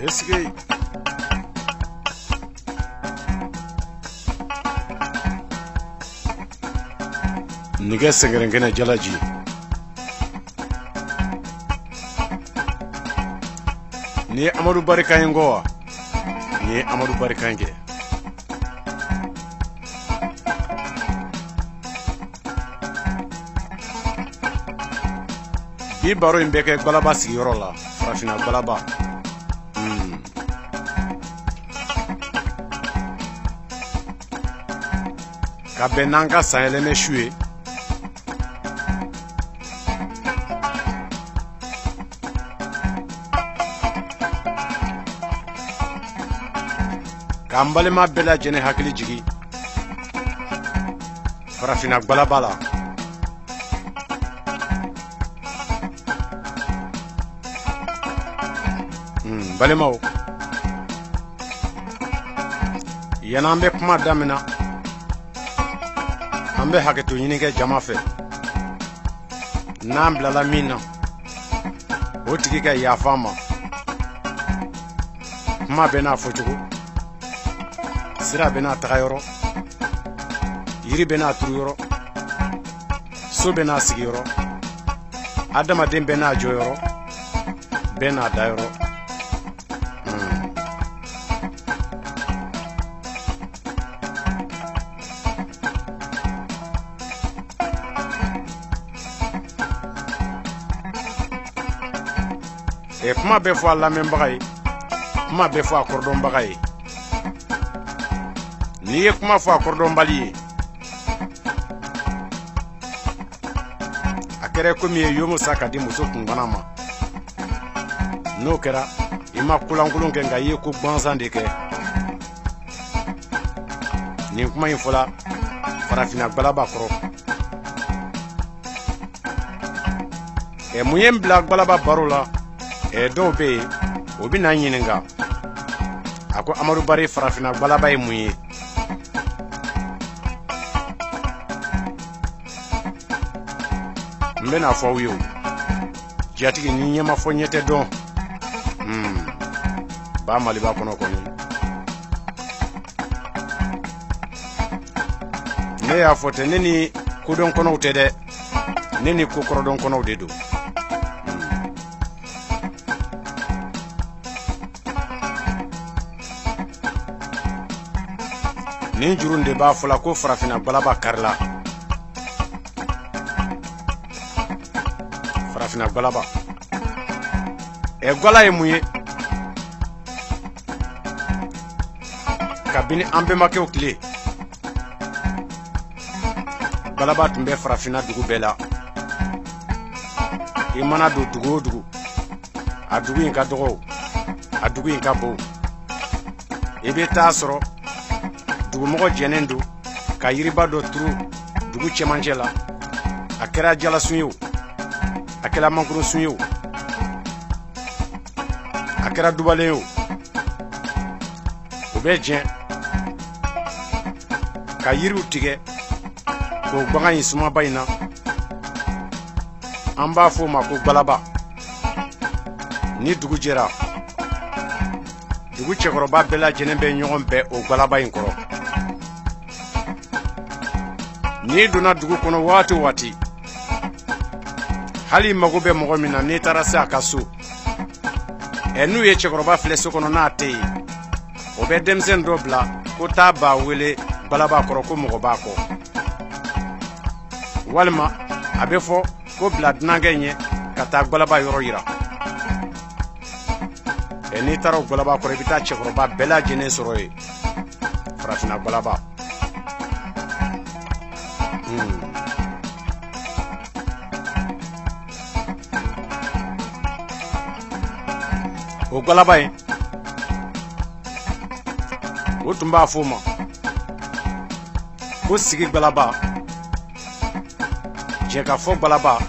Esike nɛgɛ sɛgɛrɛnkɛnɛ jalaji nin ye Amadu Barika ye kɔ wa nin ye Amadu Barika kɛ. Bi baro in bɛ kɛ Gbalaba sigiyɔrɔ la, farafinna Gbalaba. Ka bɛn n'an ka sanyɛlɛmɛ su ye. K'an balima bɛɛ lajɛlen hakili jigin farafinna Gbalaba la. Balimaw, yan'an bɛ kuma damina, an bɛ hakɛto ɲini kɛ jama fɛ. N'an bilala min na, o tigi ka yafa an ma. Kuma bɛɛ n'a fɔcogo, sira bɛɛ n'a tagayɔrɔ, yiri bɛɛ n'a turuyɔrɔ, so bɛɛ n'a sigiyɔrɔ, adamaden bɛɛ n'a jɔyɔrɔ, bɛɛ n'a dayɔrɔ. Kuma bɛ fɔ a lamɛnbaga ye, kuma bɛ fɔ a kɔrɔdɔnbaga ye. N'i ye kuma fɔ a kɔrɔdɔnbali ye, a kɛra komi ye yomo sa ka di muso kungana ma. N'o kɛra, i ma kolankolon kɛ, nka i ye ko gansan de kɛ. Nin kuma in fɔla farafinna Gbalaba kɔrɔ. Mun ye n bila Gbalaba baro la? Dɔw bɛ yen, o bɛ na n ɲininka. A ko Amadu Bari, farafinna Gbalaba ye mun ye? N bɛna fɔ aw ye o. Jatigi, ni ɲɛ ma fɔ ɲɛ tɛ dɔn. Ba Maliba kɔnɔ kɔni. Ne y'a fɔ tɛ, ne ni kodɔn kɔnɔw tɛ dɛ. Ne ni kokɔrɔdɔn kɔnɔw de don. Nin juru de b'a fɔla ko farafinna Gbalaba karila. Farafinna Gbalaba. Gwala ye mun ye? Kabini an bɛnbakɛw tile, Gbalaba tun bɛ farafinna dugu bɛɛ la. I mana don dugu o dugu, a dugu in ka dɔgɔ o, a dugu in ka bon, i bɛ taa sɔrɔ dugumɔgɔ jɛnen don ka yiriba dɔ turu dugu cɛmancɛ la. A kɛra jalasun ye o, a kɛra mankorosun ye o, a kɛra dubalen ye o, o bɛ jɛn ka yiriw tigɛ k'o bagan in sumaba in na. An b'a fɔ o ma ko Gbalaba. Ni dugu jɛra, dugu cɛkɔrɔba bɛɛ lajɛlen bɛ ɲɔgɔn bɛn o Gbalaba in kɔrɔ. N'i donna dugu kɔnɔ waati o waati, hali i mago bɛ mɔgɔ min na, n'i taara se a ka so, n'u ye cɛkɔrɔba filɛ so kɔnɔ n'a tɛ yen, o bɛ denmisɛn dɔ bila ko taa ba wele Gbalaba kɔrɔ, ko mɔgɔ b'a kɔ. Walima a bɛ fɔ ko bila dunankɛ ɲɛ ka taa Gbalaba yɔrɔ yira. N'i taara o Gbalaba kɔrɔ, i bɛ taa cɛkɔrɔba bɛɛ lajɛlen sɔrɔ yen. Farafinna Gbalaba. O Gbalaba in, o tun b'a fɔ o ma ko sigi Gbalaba, jɛkafɔ Gbalaba,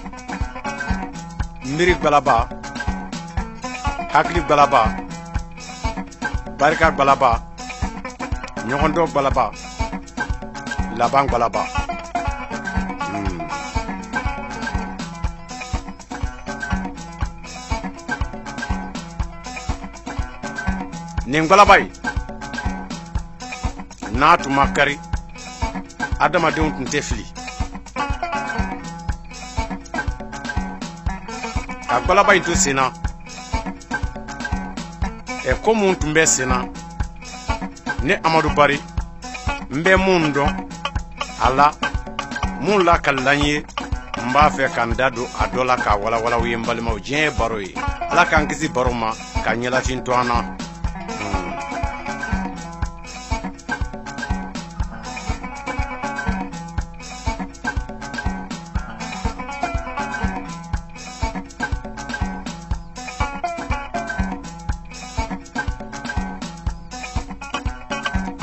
miiri Gbalaba, hakili Gbalaba, barika Gbalaba, ɲɔgɔndɔn Gbalaba, laban Gbalaba. Nin galaba in n'a tun ma kari, adamadenw tun tɛ fili. Ka galaba in to sen na, ɛ ko mun tun bɛ sen na, ne Amadu Bari n bɛ mun dɔn a la, mun lakalila n ye, n b'a fɛ ka n da don a dɔ la k'a walawala aw ye. N balimaw, diɲɛ ye baro ye. Ala k'an kisi baro ma, ka ɲɛlafin to an na.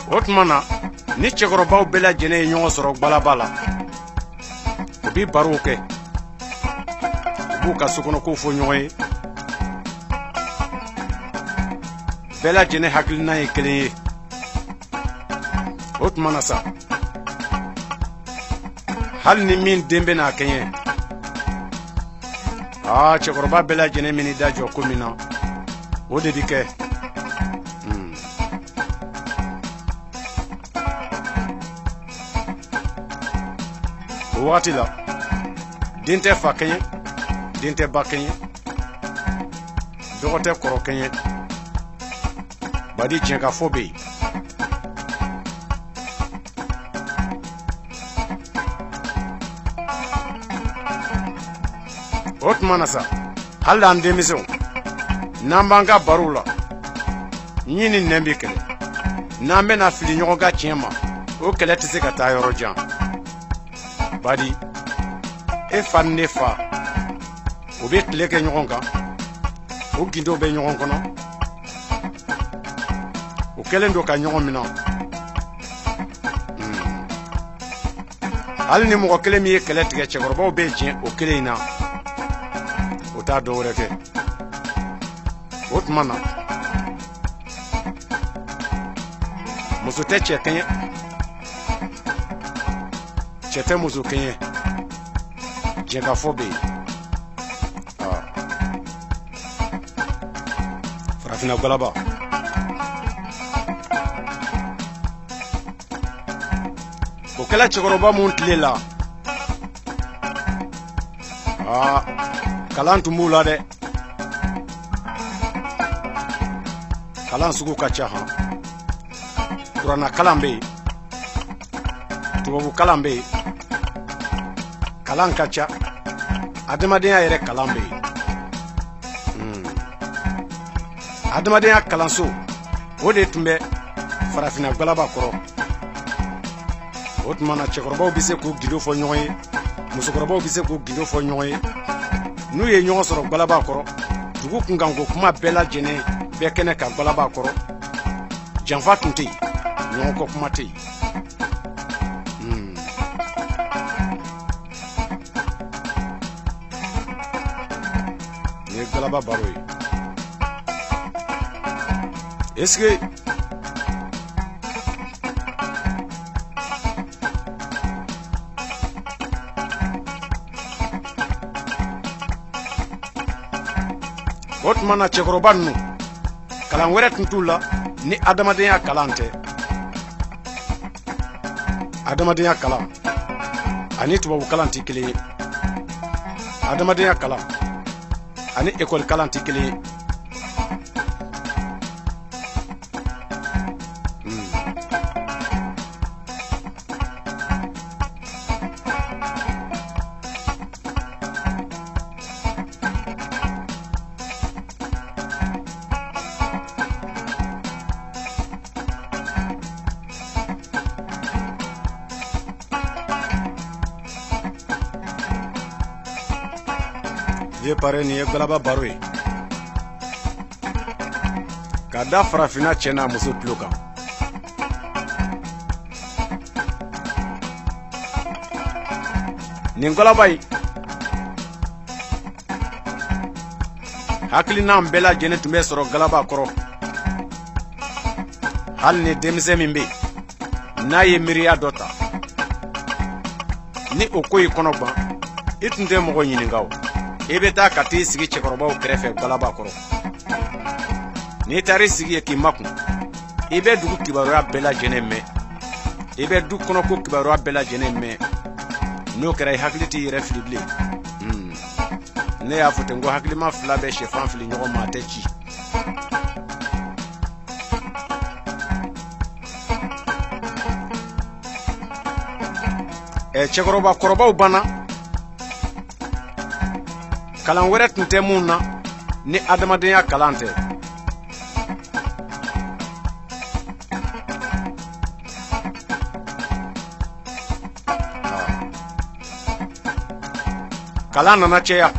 O tuma na, ni cɛkɔrɔbaw bɛɛ lajɛlen ye ɲɔgɔn sɔrɔ galaba la, u bɛ barow kɛ, u b'u ka sokɔnɔkow fɔ ɲɔgɔn ye. Bɛɛ lajɛlen hakilina ye kelen ye. O tuma na sa, hali ni min den bɛna a kɛɲɛ, aa cɛkɔrɔba bɛɛ lajɛlen min da jɔ ko min na, o de bɛ kɛ. O wagati la, den tɛ fa kɛɲɛ, den tɛ ba kɛɲɛ, dɔgɔ tɛ kɔrɔ kɛɲɛ, badi tiɲɛ ka fɔ bɛ yen. O tuma na sa, hali an denmisɛnw, n'an b'an ka barow la, ɲin ni nɛn bɛ kɛlɛ, n'an bɛna fili ɲɔgɔn ka tiɲɛ ma, o kɛlɛ tɛ se ka taa yɔrɔ jan, badi e fa ni ne fa, o bɛ tile kɛ ɲɔgɔn kan, o gindo bɛ ɲɔgɔn kɔnɔ, o kɛlen don ka ɲɔgɔn minɛ. Hali ni mɔgɔ kelen min ye kɛlɛ tigɛ, cɛkɔrɔbaw bɛ jɛn o kelen in na, o t'a dɔwɛrɛ kɛ. O tuma na, muso tɛ cɛ kɛɲɛ, cɛ tɛ muso kɛɲɛ, jɛkafɔ bɛ yen. Farafinna galaba, o kɛla cɛkɔrɔba mun tile la, aa kalan tun b'u la dɛ. Kalan sugu ka ca han. Kuranna kalan bɛ yen, tubabu kalan bɛ yen, kalan ka ca, adamadenya yɛrɛ kalan bɛ yen. Adamadenya kalanso, o de tun bɛ farafinna galaba kɔrɔ. O tuma na, cɛkɔrɔbaw bɛ se k'u gindo fɔ ɲɔgɔn ye, musokɔrɔbaw bɛ se k'u gindo fɔ ɲɔgɔn ye. N'u ye ɲɔgɔn sɔrɔ galaba kɔrɔ, dugu kunkanko kuma bɛɛ lajɛlen bɛɛ kɛnɛ kan galaba kɔrɔ. Janfa tun tɛ yen, ɲɔgɔn kɔ kuma tɛ yen. Nin ye galaba baro ye. Est-ce que o tuma na, cɛkɔrɔba ninnu, kalan wɛrɛ tun t'u la ni adamadenya kalan tɛ. Adamadenya kalan ani tubabu kalan tɛ kelen ye, adamadenya kalan ani ekɔli kalan tɛ kelen ye. Vieux pare, nin ye galaba baro ye ka da farafinna cɛ n'a muso tulo kan. Nin galaba in hakilina bɛɛ lajɛlen tun bɛ sɔrɔ galaba kɔrɔ. Hali ni denmisɛn min bɛ yen, n'a ye miiriya dɔ ta, ni o ko y'i kɔnɔ gan, i tun tɛ mɔgɔ ɲininka o, i bɛ taa ka t'i sigi cɛkɔrɔbaw kɛrɛfɛ galaba kɔrɔ. N'i taara i sigi yen k'i makun, i bɛ dugu kibaruya bɛɛ lajɛlen mɛn, i bɛ du kɔnɔko kibaruya bɛɛ lajɛlen mɛn. N'o kɛra, i hakili t'i yɛrɛ fili bilen. Ne y'a fɔ ten ko hakilima fila bɛ shɛfan fili ɲɔgɔn ma, a tɛ ci. Ɛ, cɛkɔrɔba kɔrɔbaw banna, kalan wɛrɛ tun tɛ mun na ni adamadenya kalan tɛ. Kalan nana caya,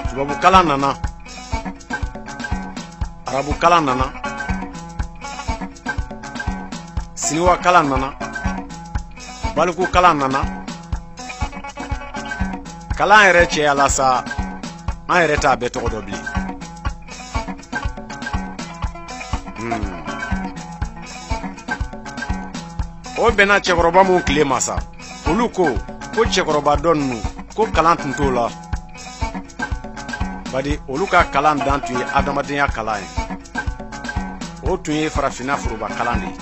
tubabu kalan nana, arabu kalan nana, siniwa kalan nana, baliku kalan nana. Kalan yɛrɛ cɛyala sa, an yɛrɛ t'a bɛɛ tɔgɔ dɔn bilen. O bɛnna cɛkɔrɔba mun tile ma sa, olu ko ko cɛkɔrɔba dɔ ninnu ko kalan tun t'o la, bari olu ka kalan dan tun ye adamadenya kalan ye. O tun ye farafinna foroba kalan de ye.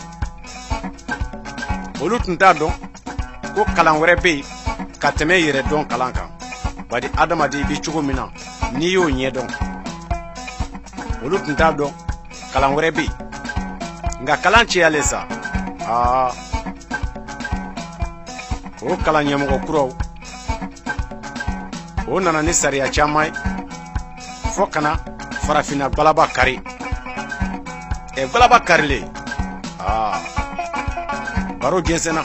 Olu tun t'a dɔn ko kalan wɛrɛ bɛ yen ka tɛmɛ yɛrɛ dɔn kalan kan, bari adamaden bɛ cogo min na, n'i y'o ɲɛdɔn. Olu tun t'a dɔn kalan wɛrɛ bɛ yen. Nka kalan cɛyalen sa, aa, o kalan ɲɛmɔgɔ kuraw o nana ni sariya caman ye fo ka na farafinna galaba kari. Ɛ, galaba karilen, aa, baro jɛnsɛnna,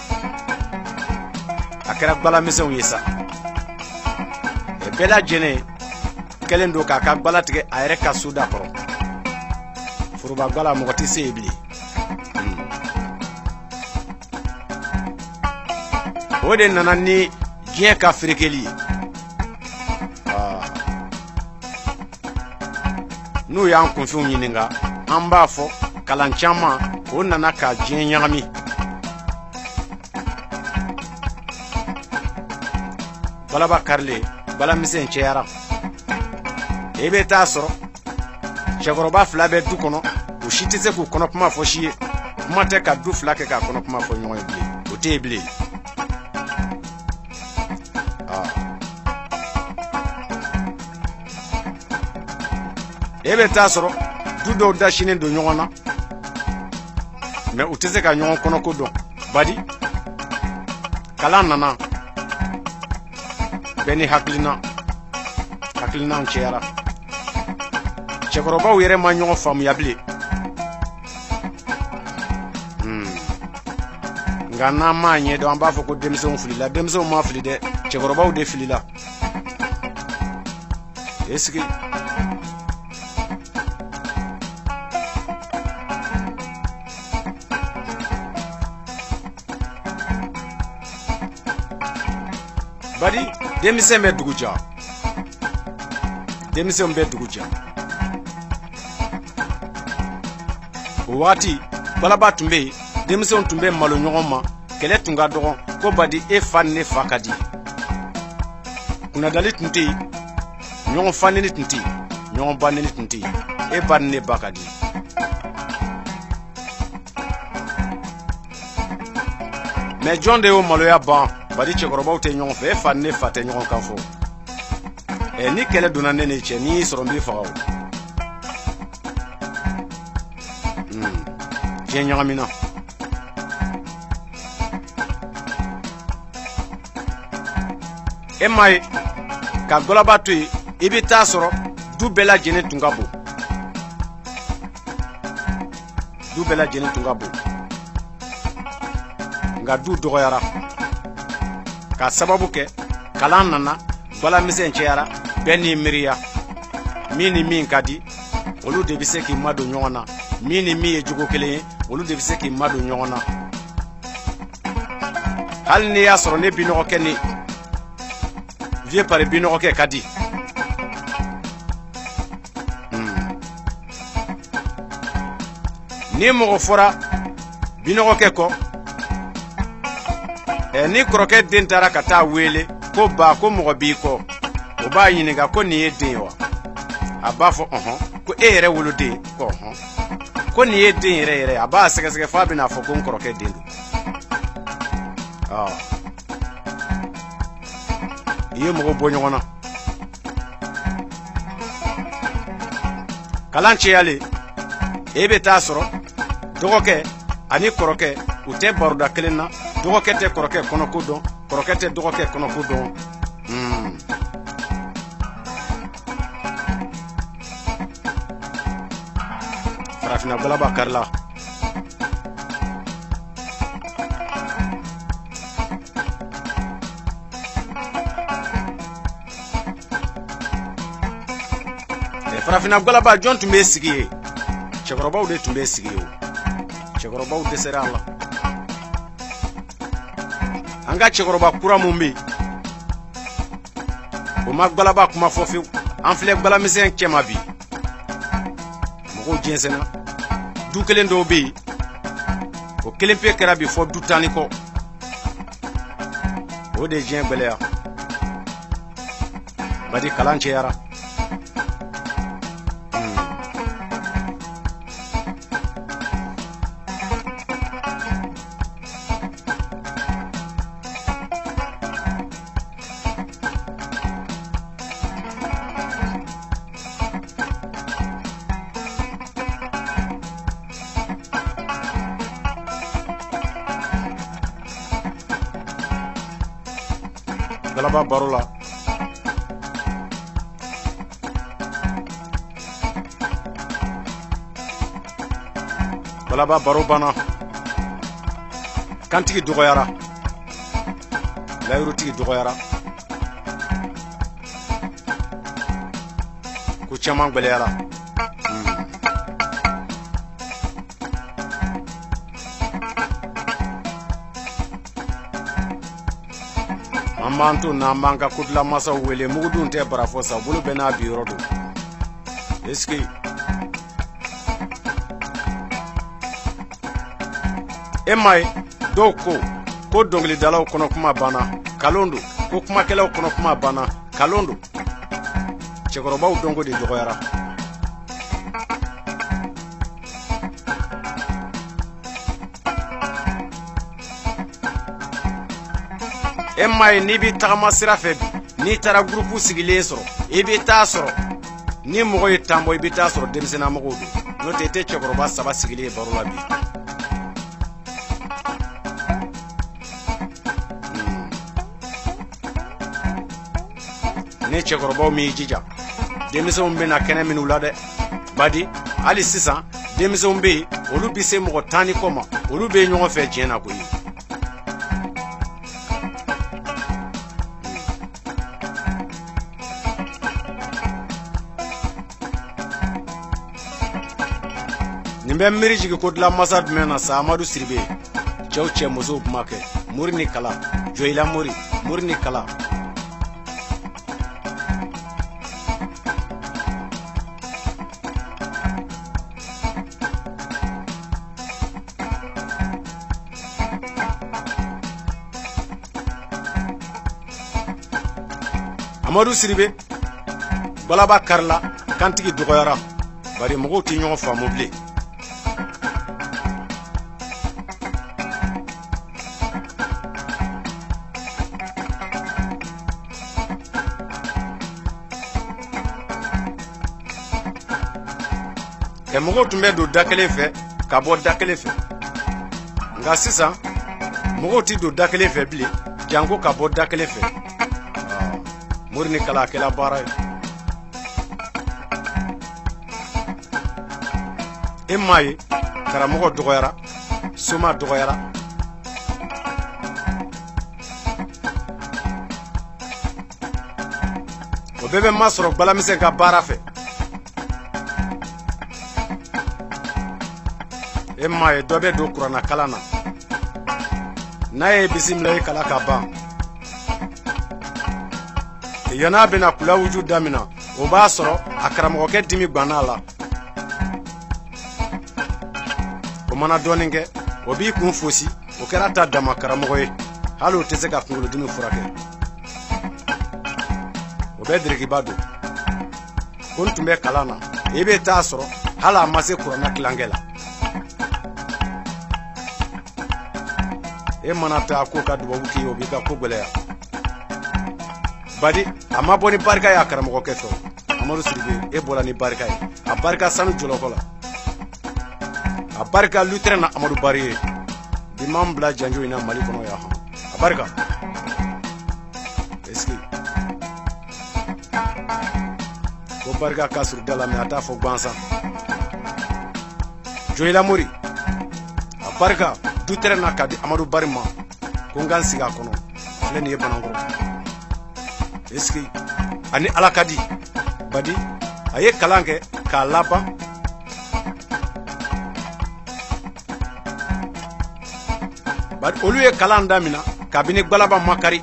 a kɛra galamisɛnw ye sa. Ɛ, bɛɛ lajɛlen kɛlen don k'a ka gala tigɛ a yɛrɛ ka soda kɔrɔ. Foroba gala, mɔgɔ tɛ se yen bilen. O de nana ni diɲɛ ka ferekeli ye. N'u y'an kunfinw ɲininka, an b'a fɔ kalan caman o nana ka diɲɛ ɲagami. Balaba karilen, balamisɛn cɛyara. E bɛ taa sɔrɔ cɛkɔrɔba fila bɛ du kɔnɔ, u si tɛ se k'u kɔnɔ kuma fɔ si ye. Kuma tɛ ka du fila kɛ k'a kɔnɔ kuma fɔ ɲɔgɔn ye bilen, o tɛ yen bilen. E bɛ taa sɔrɔ du dɔw da sinnen don ɲɔgɔn na, mɛ u tɛ se ka ɲɔgɔn kɔnɔko dɔn, bari kalan nana, bɛɛ ni hakilina, hakilinaw cɛyara. Cɛkɔrɔbaw yɛrɛ ma ɲɔgɔn faamuya bilen. Nka n'an m'a ɲɛdɔn, an b'a fɔ ko denmisɛnw filila. Denmisɛnw ma fili dɛ, cɛkɔrɔbaw de filila. Esigi bari denmisɛn bɛ dugu ja, denmisɛnw bɛ dugu ja. O waati balaba tun bɛ yen, denmisɛnw tun bɛ malo ɲɔgɔn ma, kɛlɛ tun ka dɔgɔn ko badi e fa ni ne fa ka di. Kunnadali tun tɛ yen, ɲɔgɔn fa neni tun tɛ yen, ɲɔgɔn ba neni tun tɛ yen, e ba ni ne ba ka di. Mɛ jɔn de y'o maloya ban? Bari cɛkɔrɔbaw tɛ ɲɔgɔn fɛ, e fa ni ne fa tɛ ɲɔgɔn kan fɔ. Ɛ, ni kɛlɛ donna ne ni cɛ, n'i y'i sɔrɔ n b'i faga o. Diɲɛ ɲagamina. E m'a ye ka galaba to yen, i bɛ taa sɔrɔ du bɛɛ lajɛlen tun ka bon, du bɛɛ lajɛlen tun ka bon. Nka du dɔgɔyara k'a sababu kɛ kalan nana, balamisɛn cayara, bɛɛ n'i miiriya. Min ni min ka di, olu de bɛ se k'i madon ɲɔgɔn na. Min ni min ye jogo kelen ye, olu de bɛ se k'i madon ɲɔgɔn na. Hali n'i y'a sɔrɔ ne binɔgɔkɛ ni vieux pari binɔgɔkɛ ka di, ni mɔgɔ fɔra binɔgɔkɛ kɔ, ɛ, ni kɔrɔkɛ den taara ka taa wele ko ba, ko mɔgɔ b'i kɔ, o b'a ɲininka ko nin ye den ye wa? A b'a fɔ ɔhɔn, ko e yɛrɛ woloden, ko ɔhɔn, ko nin ye den yɛrɛ yɛrɛ. A b'a sɛgɛsɛgɛ f'a bɛna fɔ ko n kɔrɔkɛ den don. I ye mɔgɔw bɔ ɲɔgɔn na. Kalan cɛyalen, e bɛ taa sɔrɔ dɔgɔkɛ ani kɔrɔkɛ u tɛ baroda kelen na. Dɔgɔkɛ tɛ kɔrɔkɛ kɔnɔko dɔn, kɔrɔkɛ tɛ dɔgɔkɛ kɔnɔko dɔn. Farafinna galaba karila. Farafinna galaba jɔn tun bɛ sigi yen? Cɛkɔrɔbaw de tun bɛ sigi yen. O cɛkɔrɔbaw dɛsɛra a la. An ka cɛkɔrɔba kura mun bɛ yen, o ma galaba kuma fɔ fiyewu. An filɛ galamisɛn cɛma bi, mɔgɔw jɛnsɛnna. Du kelen dɔw bɛ yen, o kelen pe kɛra bi fɔ du 10 ni kɔ. O de ye diɲɛ gwɛlɛya. Badi kalan cɛyara. Galaba baro la, galaba baro banna. Kantigi dɔgɔyara, layirutigi dɔgɔyara, ko caman gwɛlɛyara. An b'an to n'an b'an ka kodilan masaw wele. Mugudun tɛ barafɔ sa, bolo bɛɛ n'a bi yɔrɔ don. Esike e m'a ye, dɔw ko ko dɔnkilidalaw kɔnɔ kuma banna, kalon don. Ko kumakɛlaw kɔnɔ kuma banna, kalon don. Cɛkɔrɔbaw dɔnko de dɔgɔyara. E m'a ye, n'i bɛ tagama sira fɛ bi, n'i taara gurupu sigilen sɔrɔ, i bɛ taa sɔrɔ ni mɔgɔ ye tan bɔ, i bɛ taa sɔrɔ denmisɛnninamɔgɔw don. N'o tɛ, i tɛ cɛkɔrɔba 3 sigilen ye baro la bi. Ni cɛkɔrɔbaw m'i jija, denmisɛnw bɛna kɛnɛ minnu la dɛ. Badi hali sisan denmisɛnw bɛ yen, olu bɛ se mɔgɔ 10 ni kɔ ma, olu bɛ ɲɔgɔn fɛ tiɲɛ na koyi. Nin bɛ miiri jigin ko dilan masa jumɛn na sa? Amadu Siribe, cɛw cɛ musow kuma kɛ, mori ni kala, jɔyila mori, mori ni kala. Amadu Siribe, balaba karila, kantigi dɔgɔyara, bari mɔgɔw tɛ ɲɔgɔn faamu bilen. Ɛ, mɔgɔw tun bɛ don da kelen fɛ ka bɔ da kelen fɛ, nka sisan mɔgɔw tɛ don da kelen fɛ bilen, janko ka bɔ da kelen fɛ. Mori ni kala kɛla baara ye. E m'a ye, karamɔgɔ dɔgɔyara, soma dɔgɔyara. O bɛɛ bɛ masɔrɔ balamisɛn ka baara fɛ. E m'a ye, dɔ bɛ don kuranna kalan na, n'a ye bisimila kalan ka ban, yann'a bɛna kulawuju damina, o b'a sɔrɔ a karamɔgɔkɛ dimi banna a la. O mana dɔɔnin kɛ, o b'i kun fosi. O kɛra ta dama karamɔgɔ ye, hali o tɛ se ka kunkolodimi furakɛ. O bɛ dirikiba don. Ko n tun bɛ kalan na, i bɛ taa sɔrɔ hali a ma se kuranna tilankɛ la. E mana taa ko ka dubabu k'i ye, o b'i ka ko gɛlɛya. Badi a ma bɔ ni barika ye a karamɔgɔkɛ fɛ. Amadu Sidibe, e bɔra ni barika ye, a barika sanu jɔlɔkɔ la, a barika lutɛrɛ na. Amadu Bari ye bi m'an bila janjo in na Mali kɔnɔ yan hɔn. A barika est-ce que ko barika ka surun da la, mɛ a t'a fɔ gansan. Joyila mori, a barika dutɛrɛ na ka di Amadu Bari ma ko n ka n sigi a kɔnɔ. Filɛ nin ye Banankɔrɔ. Est-ce que ani Ala ka di? Badi a ye kalan kɛ k'a laban. Bari olu ye kalan damina kabini galaba ma kari.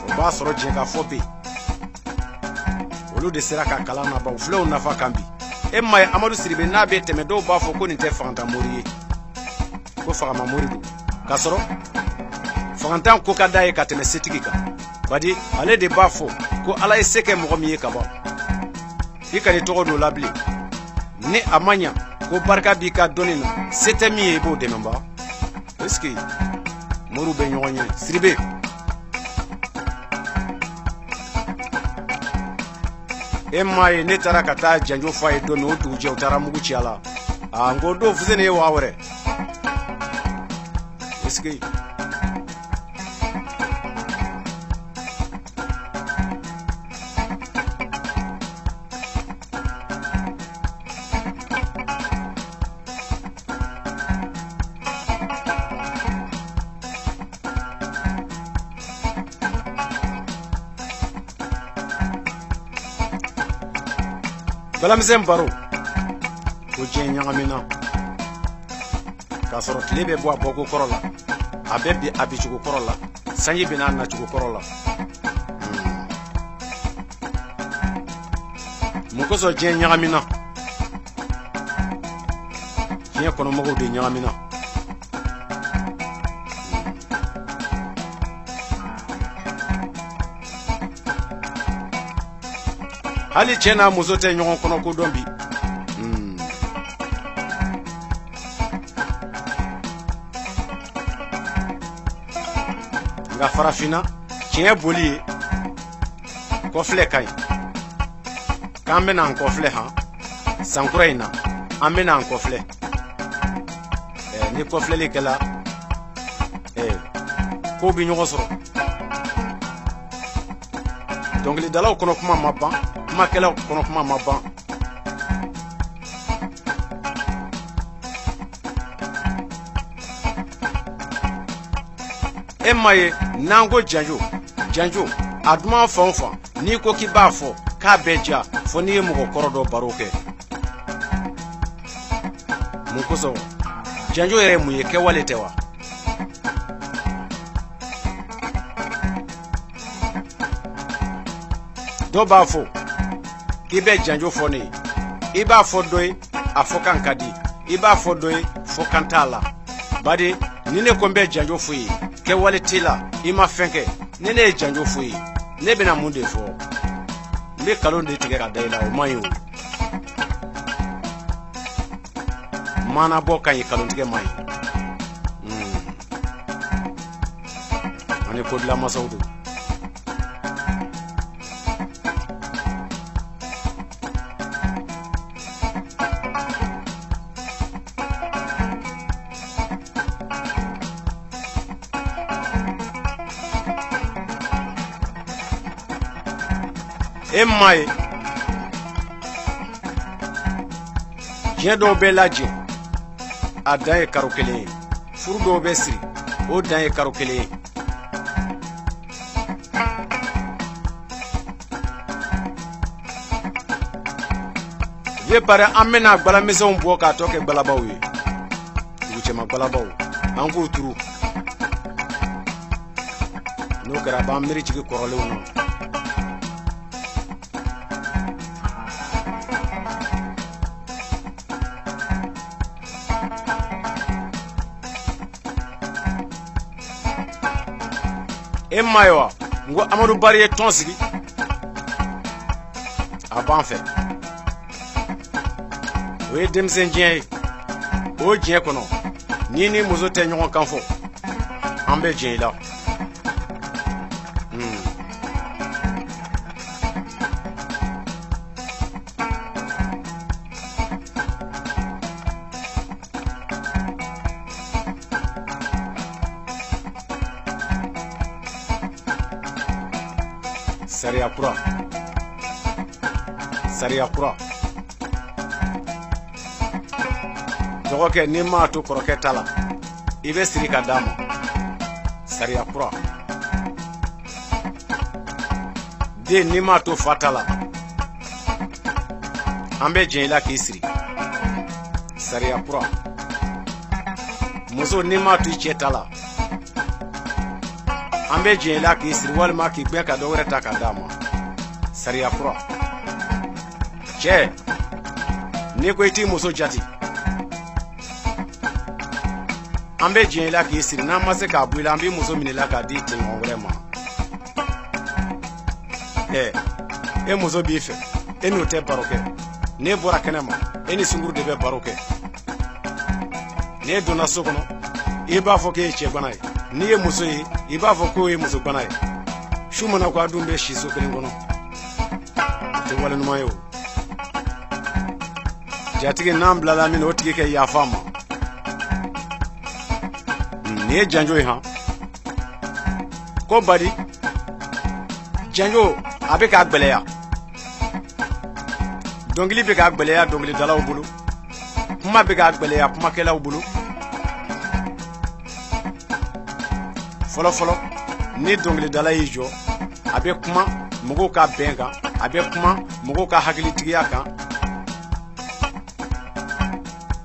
O b'a sɔrɔ jɛ ka fɔ bɛ yen. Olu de sera ka kalan laban. U filɛ o nafa kan bi. E ma ye Amadu Sidibe n'a bɛ tɛmɛ, dɔw b'a fɔ ko nin tɛ fantan mori ye, ko fagama mori don, k'a sɔrɔ fantan ko ka d'a ye ka tɛmɛ setigi kan. Badi ale de b'a fɔ ko Ala ye se kɛ mɔgɔ min ye ka ban, i kan'i tɔgɔ don o la bilen. Ni a ma ɲa ko barika b'i ka dɔnni na, se tɛ min ye, i b'o dɛmɛ ba. Est-ce que moriw bɛ ɲɔgɔn ɲɛ? Sidibe, e m'a ye ne taara ka taa janjo fɔ a ye don min, o dugujɛ u taara mugu ci a la. A n ko don Fuseni ye waa wɛrɛ. Est-ce que balamisɛn baro ko diɲɛ ɲagamina k'a sɔrɔ tile bɛ bɔ a bɔko kɔrɔ la, a bɛ bi a bicogo kɔrɔ la, sanji bɛ n'a nacogo kɔrɔ la. Mun kosɔn diɲɛ ɲagamina? Diɲɛ kɔnɔmɔgɔw de ɲagamina. Hali cɛ n'a muso tɛ ɲɔgɔn kɔnɔ ko dɔn bi. Nka farafinna tiɲɛ boli ye kɔfilɛ ka ɲi k'an bɛna an kɔfilɛ han. Sankura in na an bɛna an kɔfilɛ. Ni kɔfilɛli kɛla, kow bɛ ɲɔgɔn sɔrɔ. Dɔnkilidalaw kɔnɔ kuma ma ban, kumakɛlaw kɔnɔ kuma ma ban. E ma ye n'an ko janjo, janjo a duman fan o fan, n'i ko k'i b'a fɔ k'a bɛɛ diya, fo n'i ye mɔgɔ kɔrɔ dɔ baro kɛ. Mun kosɔn? Janjo yɛrɛ ye mun ye? Kɛwale tɛ wa? Dɔw b'a fɔ k'i bɛ janjo fɔ ne ye. I b'a fɔ dɔ ye, a fɔ kan ka di. I b'a fɔ dɔ ye, fɔ kan t'a la. Badi ni ne ko n bɛ janjo fɔ i ye, kɛwale t'i la, i ma fɛn kɛ. Ni ne ye janjo fɔ i ye, ne bɛna mun de fɔ? N bɛ kalon de tigɛ ka da i la. O man ɲi. O maanabɔ ka ɲi, kalontigɛ man ɲi. Ani kodilan masaw don. E m'a ye diɲɛ dɔw bɛ lajɛ, a dan ye karo kelen ye. Furu dɔw bɛ siri, o dan ye karo kelen ye. Vieux pare, an bɛna balamisɛnw bɔ k'a tɔ kɛ balabaw ye, dugucɛma balabaw, an k'u turu. N'o kɛra, a b'an miiri jigin kɔrɔlenw na. E ma ye wa, n ko Amadu Bari ye tɔn sigi. A b'an fɛ. O ye denmisɛn diɲɛ ye. O diɲɛ kɔnɔ, n'i ni muso tɛ ɲɔgɔn kan fɔ, an bɛ jɛn i la. Sariya kura, sariya kura. Dɔgɔkɛ, n'i m'a to kɔrɔkɛ ta la, i bɛ siri ka d'a ma. Sariya kura. Den, n'i m'a to fa ta la, an bɛ jɛn i la k'i siri. Sariya kura. Muso, n'i m'a to i cɛ ta la, an bɛ jɛn i la k'i siri walima k'i gbɛn ka dɔ wɛrɛ ta ka d'a ma. Sariya kura. Cɛ, n'i ko i t'i muso jate, an bɛ jɛn i la k'i siri. N'an ma se k'a bɔ i la, an b'i muso minɛ i la k'a di tɔɲɔgɔn wɛrɛ ma. Ɛ, e muso b'i fɛ, e n'o tɛ baro kɛ. N'e bɔra kɛnɛ ma, e ni sunkuru de bɛ baro kɛ. N'e donna so kɔnɔ, i b'a fɔ k'e ye cɛbana ye. N'i ye muso ye, i b'a fɔ k'o ye musobana ye. Su mana ko a dun bɛ si so kelen kɔnɔ, o tɛ wale ɲuman ye o. Jatigi, n'an bilala min na, o tigi kɛ yafa ma. Nin ye janjo ye han. Ko badi janjo a bɛ k'a gbɛlɛya. Dɔnkili bɛ k'a gbɛlɛya dɔnkilidalaw bolo, kuma bɛ k'a gbɛlɛya kumakɛlaw bolo. Fɔlɔ fɔlɔ, ni dɔnkilidala y'i jɔ, a bɛ kuma mɔgɔw ka bɛn kan, a bɛ kuma mɔgɔw ka hakilitigiya kan,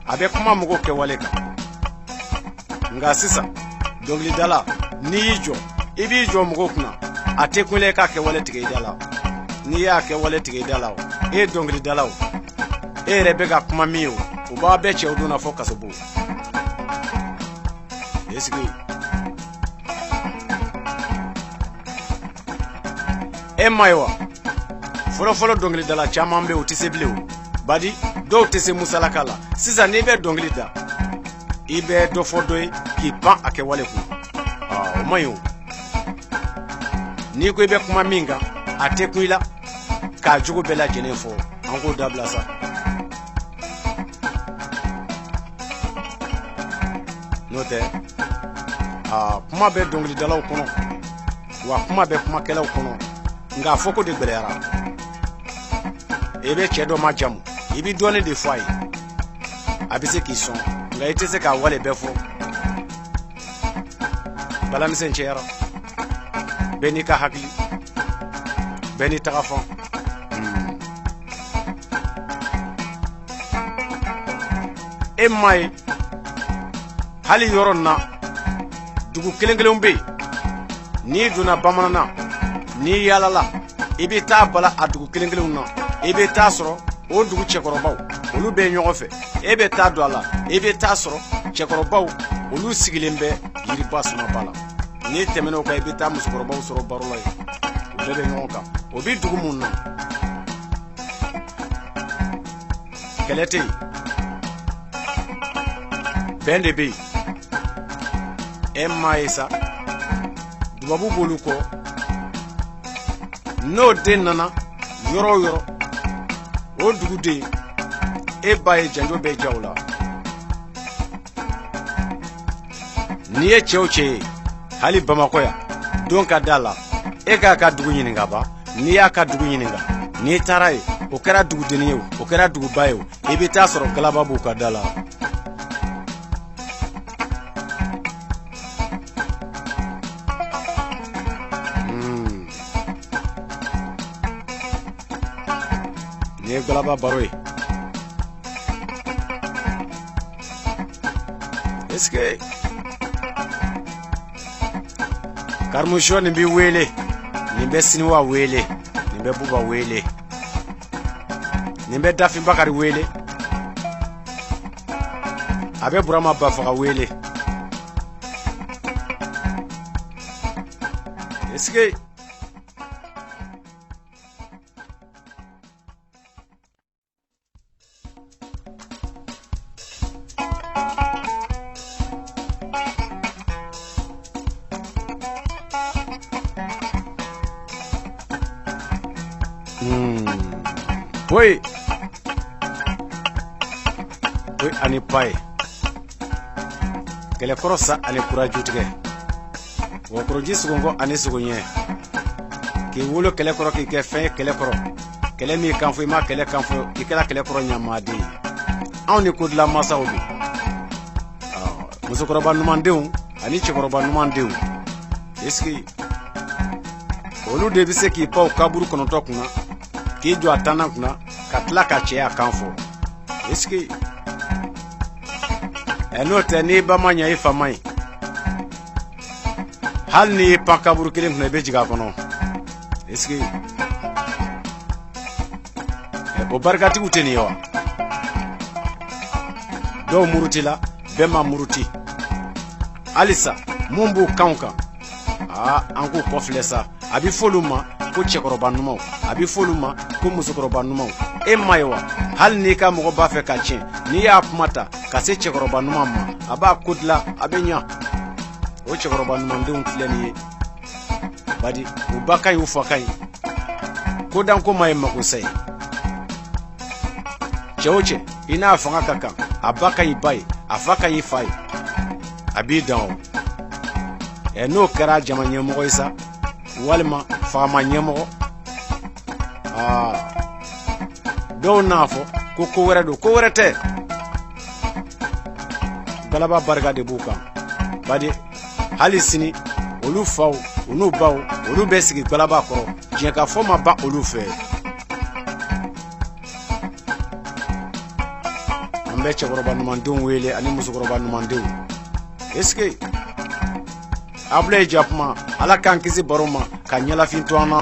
a bɛ kuma mɔgɔw kɛwale kan. Nka sisan dɔnkilidala, n'i y'i jɔ, i b'i jɔ mɔgɔw kunna, a tɛ kun i la i k'a kɛwale tigɛ i da la. N'i y'a kɛwale tigɛ i da la, o e ye dɔnkilidala, o e yɛrɛ bɛ ka kuma min ye, o o b'a bɛɛ cɛw donna fɔ kasobo. Esigi e ma ye wa? Fɔlɔfɔlɔ dɔnkilidala caman bɛ yen, o tɛ se bilen o. Badi dɔw tɛ se musalaka la. Sisan n'i bɛ dɔnkili da, i bɛ dɔ fɔ dɔ ye k'i pan a kɛwale kun, o man ɲi o. N'i ko i bɛ kuma min kan, a tɛ kun i la k'a jogo bɛɛ lajɛlen fɔ. An k'o dabila sa. N'o tɛ, aa, kuma bɛ dɔnkilidalaw kɔnɔ wa, kuma bɛ kumakɛlaw kɔnɔ, nka a fɔko de gɛlɛyara. I bɛ cɛ dɔ ma jamu, i bɛ dɔɔnin de fɔ a ye, a bɛ se k'i sɔn, nka i tɛ se k'a wale bɛɛ fɔ. Balamisɛn cɛyara, bɛɛ n'i ka hakili, bɛɛ n'i tagafan. E m'a ye hali yɔrɔ na, dugu kelen kelenw bɛ yen, n'i donna bamanan na, n'i yaalala, i bɛ taa bala a dugu kelen kelenw na, i bɛ taa sɔrɔ o dugu cɛkɔrɔbaw olu bɛ ɲɔgɔn fɛ. E bɛ taa don a la, i bɛ taa sɔrɔ cɛkɔrɔbaw olu sigilen bɛ yiriba sumaba la. N'i tɛmɛn'o kan, i bɛ taa musokɔrɔbaw sɔrɔ baro la yen, u bɛɛ bɛ ɲɔgɔn kan. O bɛ dugu mun na, kɛlɛ tɛ yen, bɛn de bɛ yen. E m'a ye sa, dubabu b'olu kɔ. N'o den nana yɔrɔ o yɔrɔ, o duguden, e ba ye janjo bɛ ja o la. N'i ye cɛ o cɛ ye hali Bamakɔ yan, don ka da la, e k'a ka dugu ɲininka ba. N'i y'a ka dugu ɲininka, n'i taara yen, o kɛra dugudennin ye o, o kɛra duguba ye o, i bɛ taa sɔrɔ galaba b'u ka da la. Nin ye galaba baro ye. Est-ce que Karimusɔ nin b'i wele, nin bɛ Siniwa wele, nin bɛ Buba wele, nin bɛ Dafin Bakari wele, a bɛ Burama Bafaga wele. Est-ce que Poyi poyi ani paye kɛlɛkɔrɔ sa ani kurajutigɛ wɔkɔrɔji sogonkɔ ani sogoɲɛ k'i wolo kɛlɛ kɔrɔ k'i kɛ fɛn ye kɛlɛ kɔrɔ kɛlɛ m'i kan fɔ i ma kɛlɛ kan fɔ i kɛra kɛlɛ kɔrɔ ɲamaden ye anw ni kodilan masaw don musokɔrɔba ɲumandenw ani cɛkɔrɔba ɲumandenw esiki olu de bɛ se k'i pan o kaburu 9 kunna k'i jɔ a 10nan kunna ka tila ka cɛya kan fɔ esiki ɛ n'o tɛ n'i ba ma ɲɛ i fa man ɲi hali n'i y'i pan kaburu kelen kunna i bɛ jigin a kɔnɔ esiki o barikatigiw tɛ nin ye wa dɔw murutila bɛɛ ma muruti halisa mun b'u kanw kan aa an k'u kɔfilɛ sa a bɛ f'olu ma ko cɛkɔrɔba ɲumanw a bɛ f'olu ma ko musokɔrɔba ɲumanw e ma ye wa hali n'i ka mɔgɔ b'a fɛ ka tiɲɛ n'i y'a kuma ta ka se cɛkɔrɔba ɲuman ma a b'a ko dilan a bɛ ɲa o cɛkɔrɔba ɲumandenw filɛ nin ye badi u ba ka ɲi u fa ka ɲi kodanko ma ye magosa ye cɛ o cɛ i n'a fanga ka kan a ba ka ɲi ba ye a fa ka ɲi fa ye a b'i dan o ɛ n'o kɛra jama ɲɛmɔgɔ ye sa walima fagama ɲɛmɔgɔ aa dɔw n'a fɔ ko ko wɛrɛ don ko wɛrɛ tɛ galaba barika de b'u kan badi hali sini olu faw u n'u baw olu bɛ sigi galaba kɔrɔ diɲɛ ka fɔ ma ban olu fɛ an bɛ cɛkɔrɔba ɲumandenw wele ani musokɔrɔba ɲumandenw esike Abulayi Jakuma ala k'an kisi baro ma ka ɲɛlafin to an na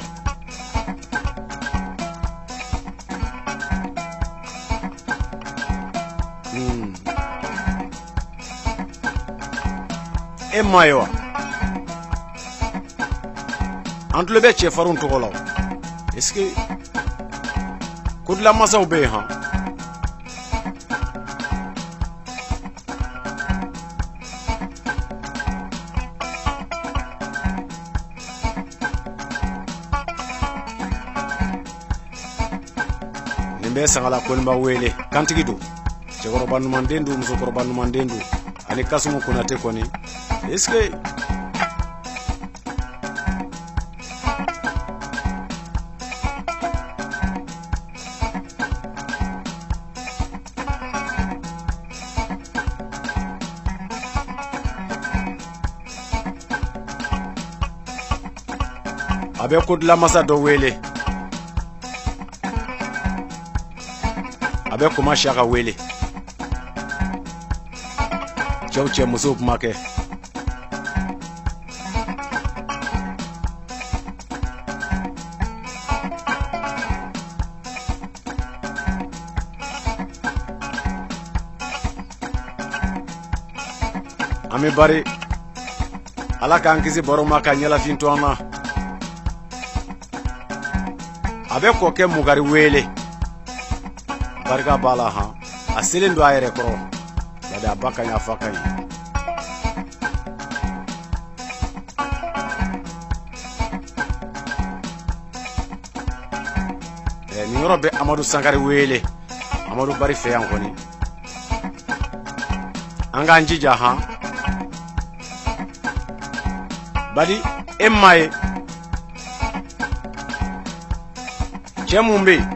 e ma ye wa an tulo bɛ cɛfarinw tɔgɔ la esike kodilanmasaw bɛ yen han nin bɛ sangala koniba wele kantigi don cɛkɔrɔba ɲumanden don musokɔrɔba ɲumanden don ani kasumu konate kɔni esike a bɛ kodilanmasa dɔ wele a bɛ koma siyaka wele cɛw cɛ musow kuma kɛ an bɛ bari ala k'an kisi baro ma ka ɲɛlafin to an na a bɛ kɔkɛ mugari wele barika b'a la han a selen don a yɛrɛ kɔrɔ bari a ba ka ɲi a fa ka ɲi nin yɔrɔ bɛ amadu sankari wele amadu bari fɛ yan kɔni an k'an jija han badi e m'a ye cɛ mun bɛ yen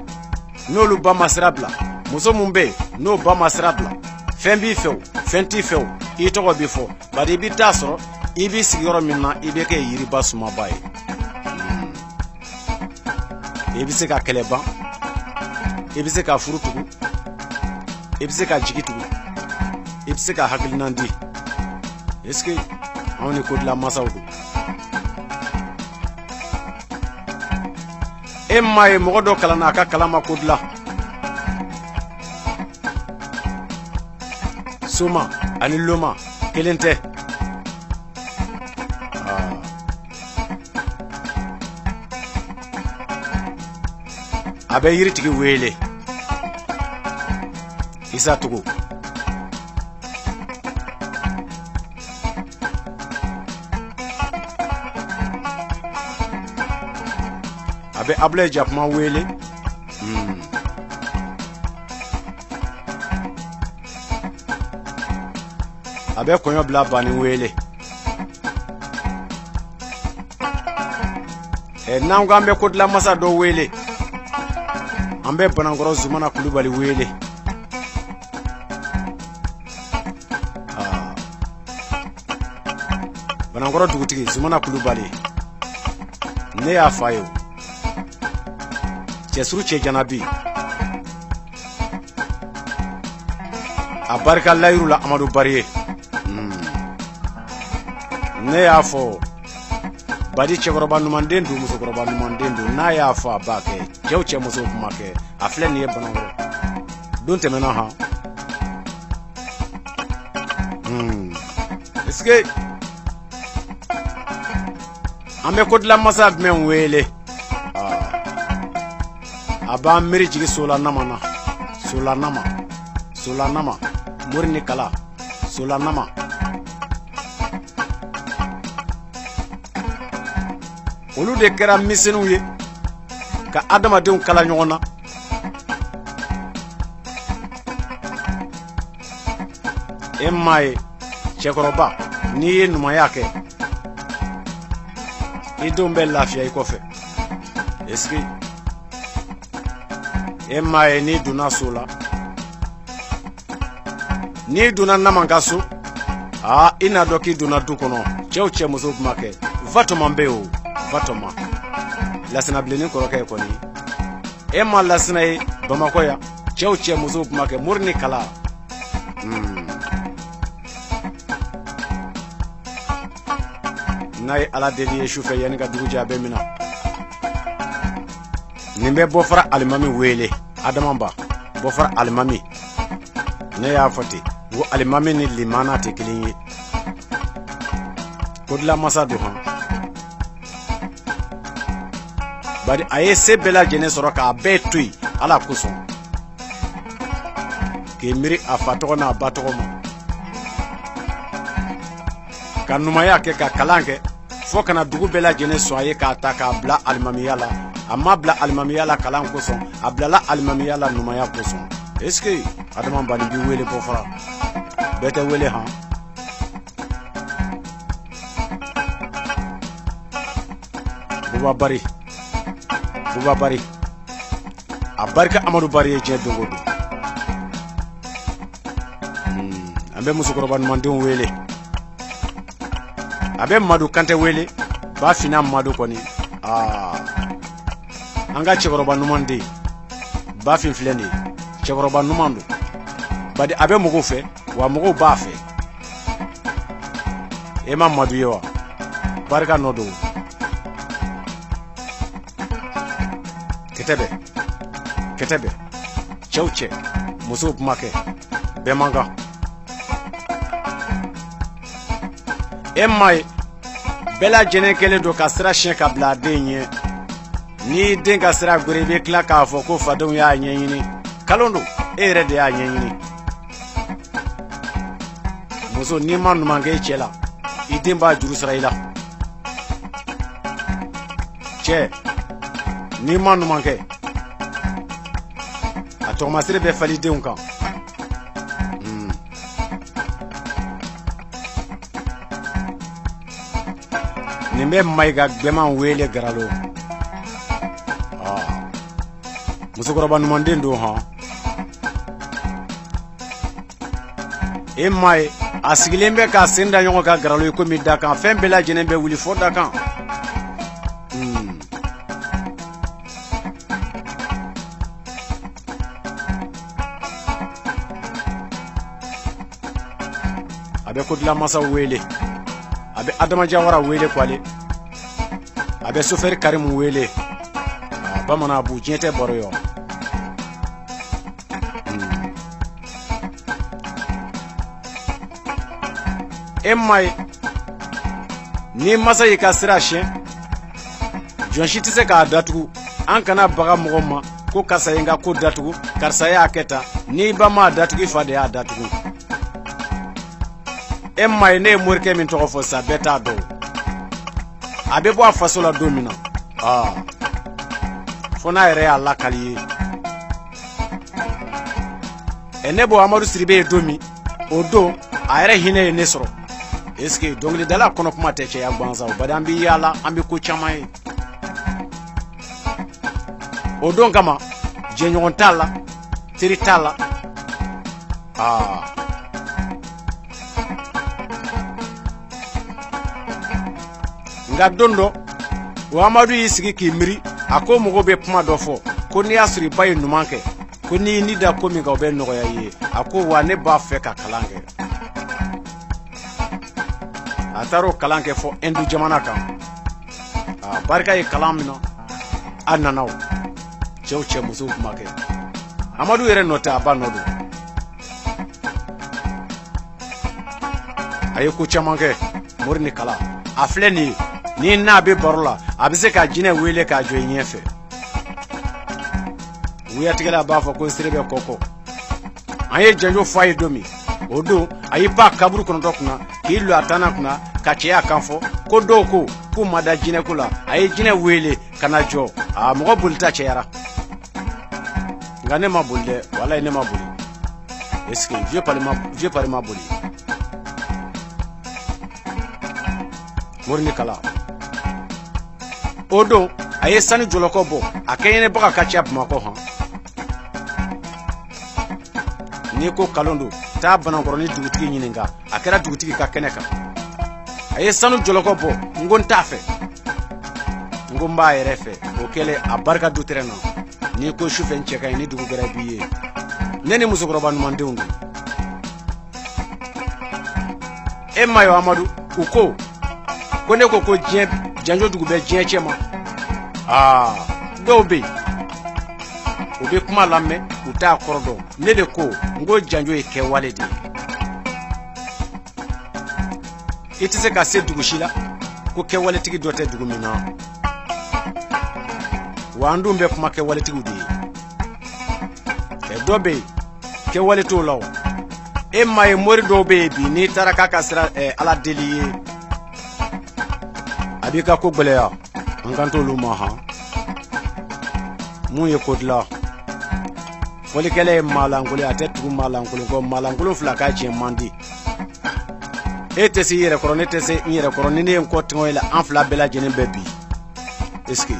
n'olu ba ma sira bila muso mun bɛ yen n'o ba ma sira bila fɛn b'i fɛ o fɛn t'i fɛ o i tɔgɔ bɛ fɔ bari i bɛ taa sɔrɔ i b'i sigi yɔrɔ min na i bɛ kɛ yiriba sumaba ye i bɛ se ka kɛlɛ ban i bɛ se ka furu tugu i bɛ se ka jigi tugu i bɛ se ka hakilinan di est-ce que anw ni kodilan masaw don e m'a ye mɔgɔ dɔ kalanna a ka kalan ma ko dilan soma ani loma kelen tɛ a bɛ yiritigi wele isa togo a bɛ abulayi jakuma wele. A bɛ kɔɲɔ bila banni wele. Ɛ, n'an ko an bɛ kodilanmasa dɔ wele, an bɛ Banankɔrɔ Zumana Kulubali wele. Banankɔrɔ dugutigi Zumana Kulubali, ne y'a fa ye o. Cɛsuru cɛ janabi, a barika layiru la Amadu Bari ye. Ne y'a fɔ badi, cɛkɔrɔba ɲumanden don, musokɔrɔba ɲumanden don. N'a y'a fɔ, a b'a kɛ. Cɛw cɛ, musow kuma kɛ. A filɛ nin ye Banankɔrɔ don tɛmɛna han. Est-ce que an bɛ kodilanmasa jumɛn wele? A b'an miiri jigin solanama na, solanama, solanama, mori ni kala, solanama. Olu de kɛra misɛnninw ye ka adamadenw kala ɲɔgɔn na. E m'a ye, cɛkɔrɔba, n'i ye ɲumanya kɛ, i denw bɛ lafiya i kɔfɛ. Est-ce que e m'a ye, n'i donna so la, n'i donna nama ka so, aa, i n'a dɔn k'i donna du kɔnɔ. Cɛw cɛ, musow kuma kɛ. Vatɔman bɛ yen o, Vatɔman Lasina bilenni kɔrɔkɛ ye kɔni. E ma Lasina ye Bamakɔ yan? Cɛw cɛ, musow kuma kɛ, mori ni kala. N'a ye Ala deli ye sufɛ, yanni ka dugu jɛ, a bɛ minɛ. Nin bɛ Bɔfara alimami wele, Adama Ba, Bɔfara alimami. Ne y'a fɔ ten n ko alimami ni limana tɛ kelen ye. Kodilan masa don han, bari a ye se bɛɛ lajɛlen sɔrɔ k'a bɛɛ to yen Ala kosɔn, k'i miiri a fa tɔgɔ n'a ba tɔgɔ ma, ka numaya kɛ, ka kalan kɛ, fo ka na dugu bɛɛ lajɛlen sɔn a ye k'a ta k'a bila alimamiya la. A ma bila alimamiya la kalan kosɔn, a bilala alimamiya la numaya kosɔn. Est-ce que Adama Bani b'i wele Bɔfara? Bɛɛ tɛ wele han. Buba Bari, Buba Bari, a barika Amadu Bari ye diɲɛ don o don. An bɛ musokɔrɔba ɲumandenw wele. A bɛ Madu Kantɛ wele, ba fina Madu kɔni. Aa, an ka cɛkɔrɔba ɲuman den Bafin filɛ nin ye. Cɛkɔrɔba ɲuman don badi, a bɛ mɔgɔw fɛ, wa mɔgɔw b'a fɛ. E ma Madu ye wa? Barika nɔ don. Kɛtɛbɛ, kɛtɛbɛ, cɛw cɛ, musow kuma kɛ, bɛɛ man kan. E m'a ye, bɛɛ lajɛlen kɛlen don ka sira siɲɛ ka bila a den ɲɛ. N'i den ka sira gwere, i bɛ tila k'a fɔ ko fadenw y'a ɲɛɲini. Kalon don, e yɛrɛ de y'a ɲɛɲini. Muso, n'i ma ɲuman kɛ i cɛ la, i den b'a juru sara i la. Cɛ, n'i ma ɲuman kɛ, a tɔgɔmasere bɛ fali denw kan. Nin bɛ Mayiga gbɛman wele Garalo. Musokɔrɔba ɲumanden don hɔn. E m'a ye, a sigilen bɛ k'a sen da ɲɔgɔn kan Garalo ye, komi da kan fɛn bɛɛ lajɛlen bɛ wuli fɔ da kan. A bɛ kodilanmasaw wele. A bɛ Adama Jawara wele kwale. A bɛ sofɛri Karimu wele. Bamanan bu, diɲɛ tɛ baro yɔ. E m'a ye, ni masa y'i ka sira siɲɛ, jɔn si tɛ se k'a datugu. An kana baga mɔgɔ ma ko karisa ye n ka ko datugu, karisa y'a kɛ tan. N'i ba m'a datugu, i fa de y'a datugu. E m'a ye, ne ye morikɛ min tɔgɔ fɔ sisan, bɛɛ t'a dɔn. A bɛ bɔ a faso la don min na, aa, fo n'a yɛrɛ y'a lakali ye. Ɛ, ne bɔ Amadu Siribe ye don min, o don A yɛrɛ hinɛ ye ne sɔrɔ. Est-ce que dɔnkilidala kɔnɔ kuma tɛ cɛya gansan o? Bari an bɛ yaala, an bɛ ko caman ye. O don kama, jɛɲɔgɔn t'a la, teri t'a la. Aa, nka don dɔ, o Amadu y'i sigi k'i miiri. A ko mɔgɔw bɛ kuma dɔ fɔ ko n'i y'a sɔrɔ i ba ye ɲuman kɛ, ko n'i ni da ko min kan, o bɛ nɔgɔya i ye. A ko wa ne b'a fɛ ka kalan kɛ. A taara o kalan kɛ fɔ Ɛndu jamana kan. A barika ye kalan min na, a nana o cɛw cɛ musow kuma kɛ. Amadu yɛrɛ nɔ tɛ, a ba nɔ don. A ye ko caman kɛ, mori ni kalan. A filɛ nin ye, ni n'a bɛ baro la, a bɛ se ka jinɛ wele k'a jɔ i ɲɛfɛ. Wuyatigɛla b'a fɔ ko n sere bɛ kɔkɔ. An ye janjo fɔ a ye don min, o don a y'i pan kaburu kɔnɔntɔn kunna k'i lɔ a tanna kunna ka cɛya kan fɔ ko dɔw ko k'u ma da jinɛko la. A ye jinɛ wele ka na jɔ. A mɔgɔ bolita cɛyara, nka ne ma boli dɛ, walayi ne ma boli. Est-ce que vieux pari ma boli? Mori ni kala. O don a ye sanu jɔlɔkɔ bɔ, a kɛɲɛnebaga ka ca Bamakɔ. Han, n'i ko kalon don, taa Banankɔrɔni dugutigi ɲininka. A kɛra dugutigi ka kɛnɛ kan. A ye sanu jɔlɔkɔ bɔ. N ko n t'a fɛ, n ko n b'a yɛrɛ fɛ. O kɛlen, a barika du tɛrɛn na. N'i ko sufɛ n cɛ ka ɲi, ni dugu gɛrɛ b'i ye. Ne ni musokɔrɔba ɲumandenw don. E ma ye Amadu, u ko ko ne ko ko diɲɛ janjo dugu bɛ diɲɛ cɛ ma. Aa, dɔw bɛ yen, u bɛ kuma lamɛn, u t'a kɔrɔ dɔn. Ne de ko n ko janjo ye kɛwale de ye. I tɛ se ka se dugu si la ko kɛwaletigi dɔ tɛ dugu min na. Wa an dun bɛ kuma kɛwaletigiw de ye. Ɛ, dɔ bɛ yen, kɛwale t'o la. O e ma ye, mori dɔw bɛ yen bi, n'i taara k'a ka sira ala deli ye, a b'i ka ko gɛlɛya. An kan t'olu ma. Han, mun ye ko dilan? Fɔlikɛla ye maalankolon, a tɛ tugu maalankolon kɔ. Maalankolon fila ka jɛ man di. E tɛ se i yɛrɛ kɔrɔ, ne tɛ se n yɛrɛ kɔrɔ. Ni ne ye n kɔ tɛgɛ la, an fila bɛɛ lajɛlen bɛ bi. Est-ce que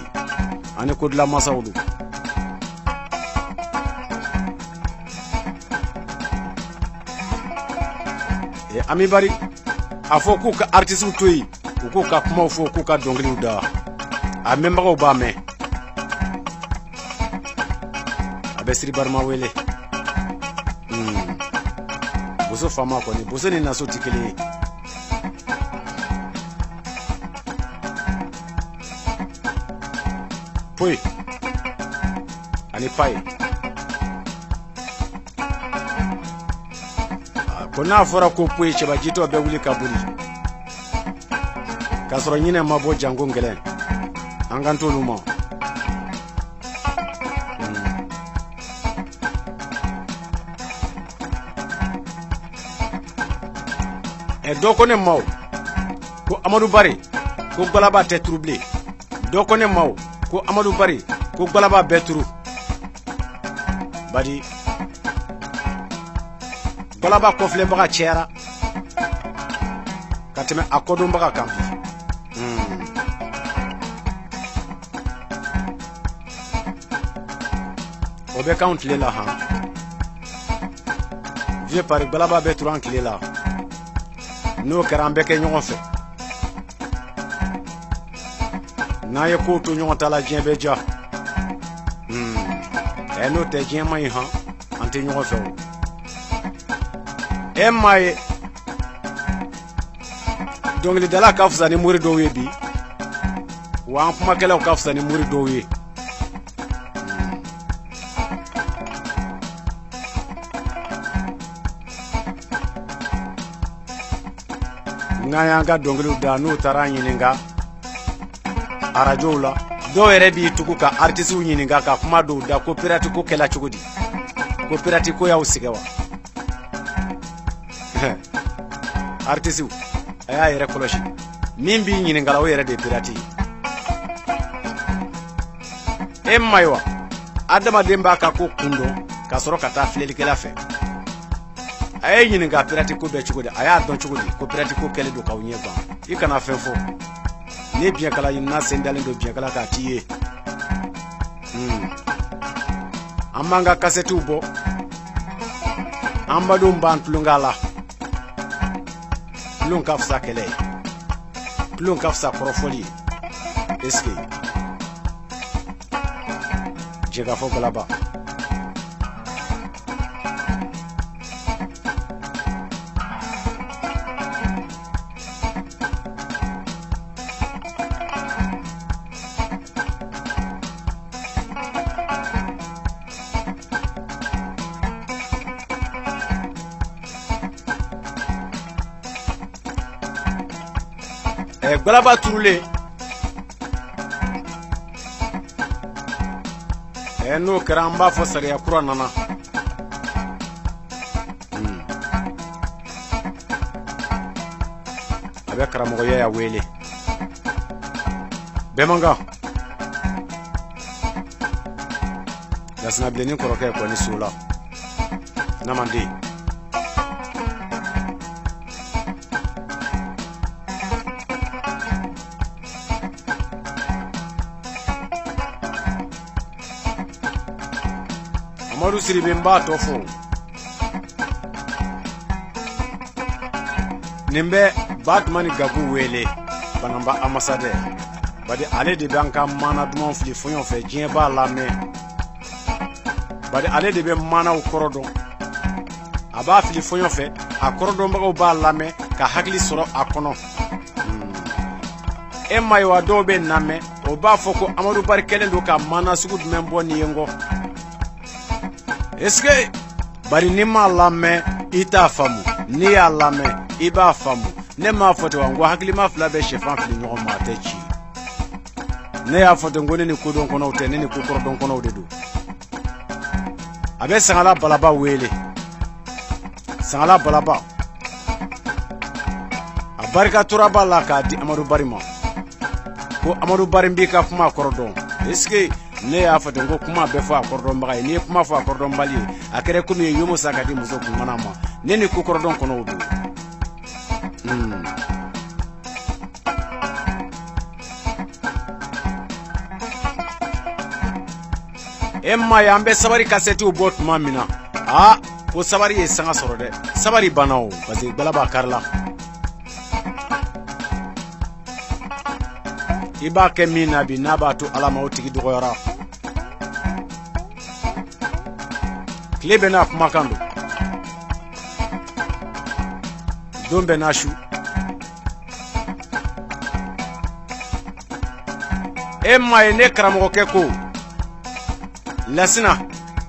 an ni ko dilan masaw don? Ami Bari a fɔ k'u ka artisiw to yen, u k'u ka kumaw fɔ, k'u ka dɔnkiliw da, a mɛnbagaw b'a mɛn. A bɛ siribarima wele. Boso faama kɔni, boso ni naso tɛ kelen ye. Poyi ani paye. Ko n'a fɔra ko poyi, cɛbajitɔ bɛ wuli ka boli k'a sɔrɔ ɲinɛ ma bɔ janko gɛlɛn. An kan t'olu ma. Ɛ, dɔ ko ne ma o ko Amadu Bari ko galaba tɛ turu bilen. Dɔ ko ne ma o ko Amadu Bari ko galaba bɛɛ turu. Bari galaba kɔfilɛbaga cayara ka tɛmɛ a kɔdonbaga kan bi. O bɛ k'anw tile la. Han, vieux pari, galaba bɛ turu an tile la. N'o kɛra, an bɛ kɛ ɲɔgɔn fɛ. N'an ye kow to ɲɔgɔn ta la, diɲɛ bɛ diya. Ɛ, n'o tɛ, diɲɛ man ɲi. Han, an tɛ ɲɔgɔn fɛ o. E m'a ye, dɔnkilidala ka fisa ni mori dɔw ye bi, wa an kumakɛlaw ka fisa ni mori dɔw ye. N'an y'an ka dɔnkiliw da, n'u taara an ɲininka arajow la, dɔw yɛrɛ b'i tugu ka artisiw ɲininka ka kuma dɔw da ko pirati ko kɛla cogo di, ko pirati ko y'aw sɛgɛn wa? Artisiw, a y'a yɛrɛ kɔlɔsi. Min b'i ɲininka la, o yɛrɛ de ye pirati ye. E ma ye wa, adamaden b'a ka ko kun dɔn ka sɔrɔ ka taa filɛlikɛla fɛ. A ye ɲininka pirati ko bɛ cogo di, a y'a dɔn cogo di ko pirati ko kɛlen don k'aw ɲɛ gan. I kana fɛn fɔ ni biɲɛkala ɲinina sen dalen don biɲɛkala k'a t'i ye. An b'an ka kasɛtiw bɔ, an badenw b'an tulonkɛ la. Tulon ka fisa kɛlɛ ye, tulon ka fisa kɔrɔfɔli ye. Est-ce que jɛkafɔ galaba galaba turulen n'o kɛra an b'a fɔ sariya kura nana. A bɛ karamɔgɔ Yaya wele. Bɛɛ man kan. Lasina Bilenni kɔrɔkɛ kɔni so la namanden. Amadu Siribe n b'a tɔ fɔ. Nin bɛ Batumani Gaku wele Bananba amasadɛ, bari ale de bɛ an ka maana duman fili fɔɲɔ fɛ, diɲɛ b'a lamɛn. Bari ale de bɛ maanaw kɔrɔ dɔn, a b'a fili fɔɲɔ fɛ, a kɔrɔdɔnbagaw b'a lamɛn ka hakili sɔrɔ a kɔnɔ. E ma ye wa, dɔw bɛ namɛn o b'a fɔ ko Amadu Bari kɛlen don ka maana sugu jumɛn bɔ nin ye n kɔ. Est-ce que bari n'i m'a lamɛn i t'a faamu, n'i y'a lamɛn i b'a faamu. Ne m'a fɔ ten wa, n ko hakilima fila bɛ sɛfan fili ɲɔgɔn ma, a tɛ ci. Ne y'a fɔ ten ko ne ni kodɔn kɔnɔw tɛ, ne ni kokɔrɔdɔn kɔnɔw de don. A bɛ Sangala Balaba wele. Sangala Balaba a barika tora b'a la k'a di Amadu Bari ma, ko Amadu Bari b'i ka kuma kɔrɔ dɔn. Est-ce que ne y'a fɔ ten ko kuma bɛ fɔ a kɔrɔdɔnbaga ye, n'i ye kuma fɔ a kɔrɔdɔnbali ye, a kɛra komi ye yomo sa ka di muso kunmana ma. Ne ni kokɔrɔdɔn kɔnɔw don. E ma ye an bɛ sabari kasɛtiw bɔ tuma min na, aa ko sabari ye sanga sɔrɔ dɛ, sabari banna o, parce que galaba karila. I b'a kɛ min na bi, n'a b'a to Ala ma, o tigi dɔgɔyara. Tile bɛ n'a kumakan don, don bɛ n'a su. E ma ye ne karamɔgɔkɛ ko Lasina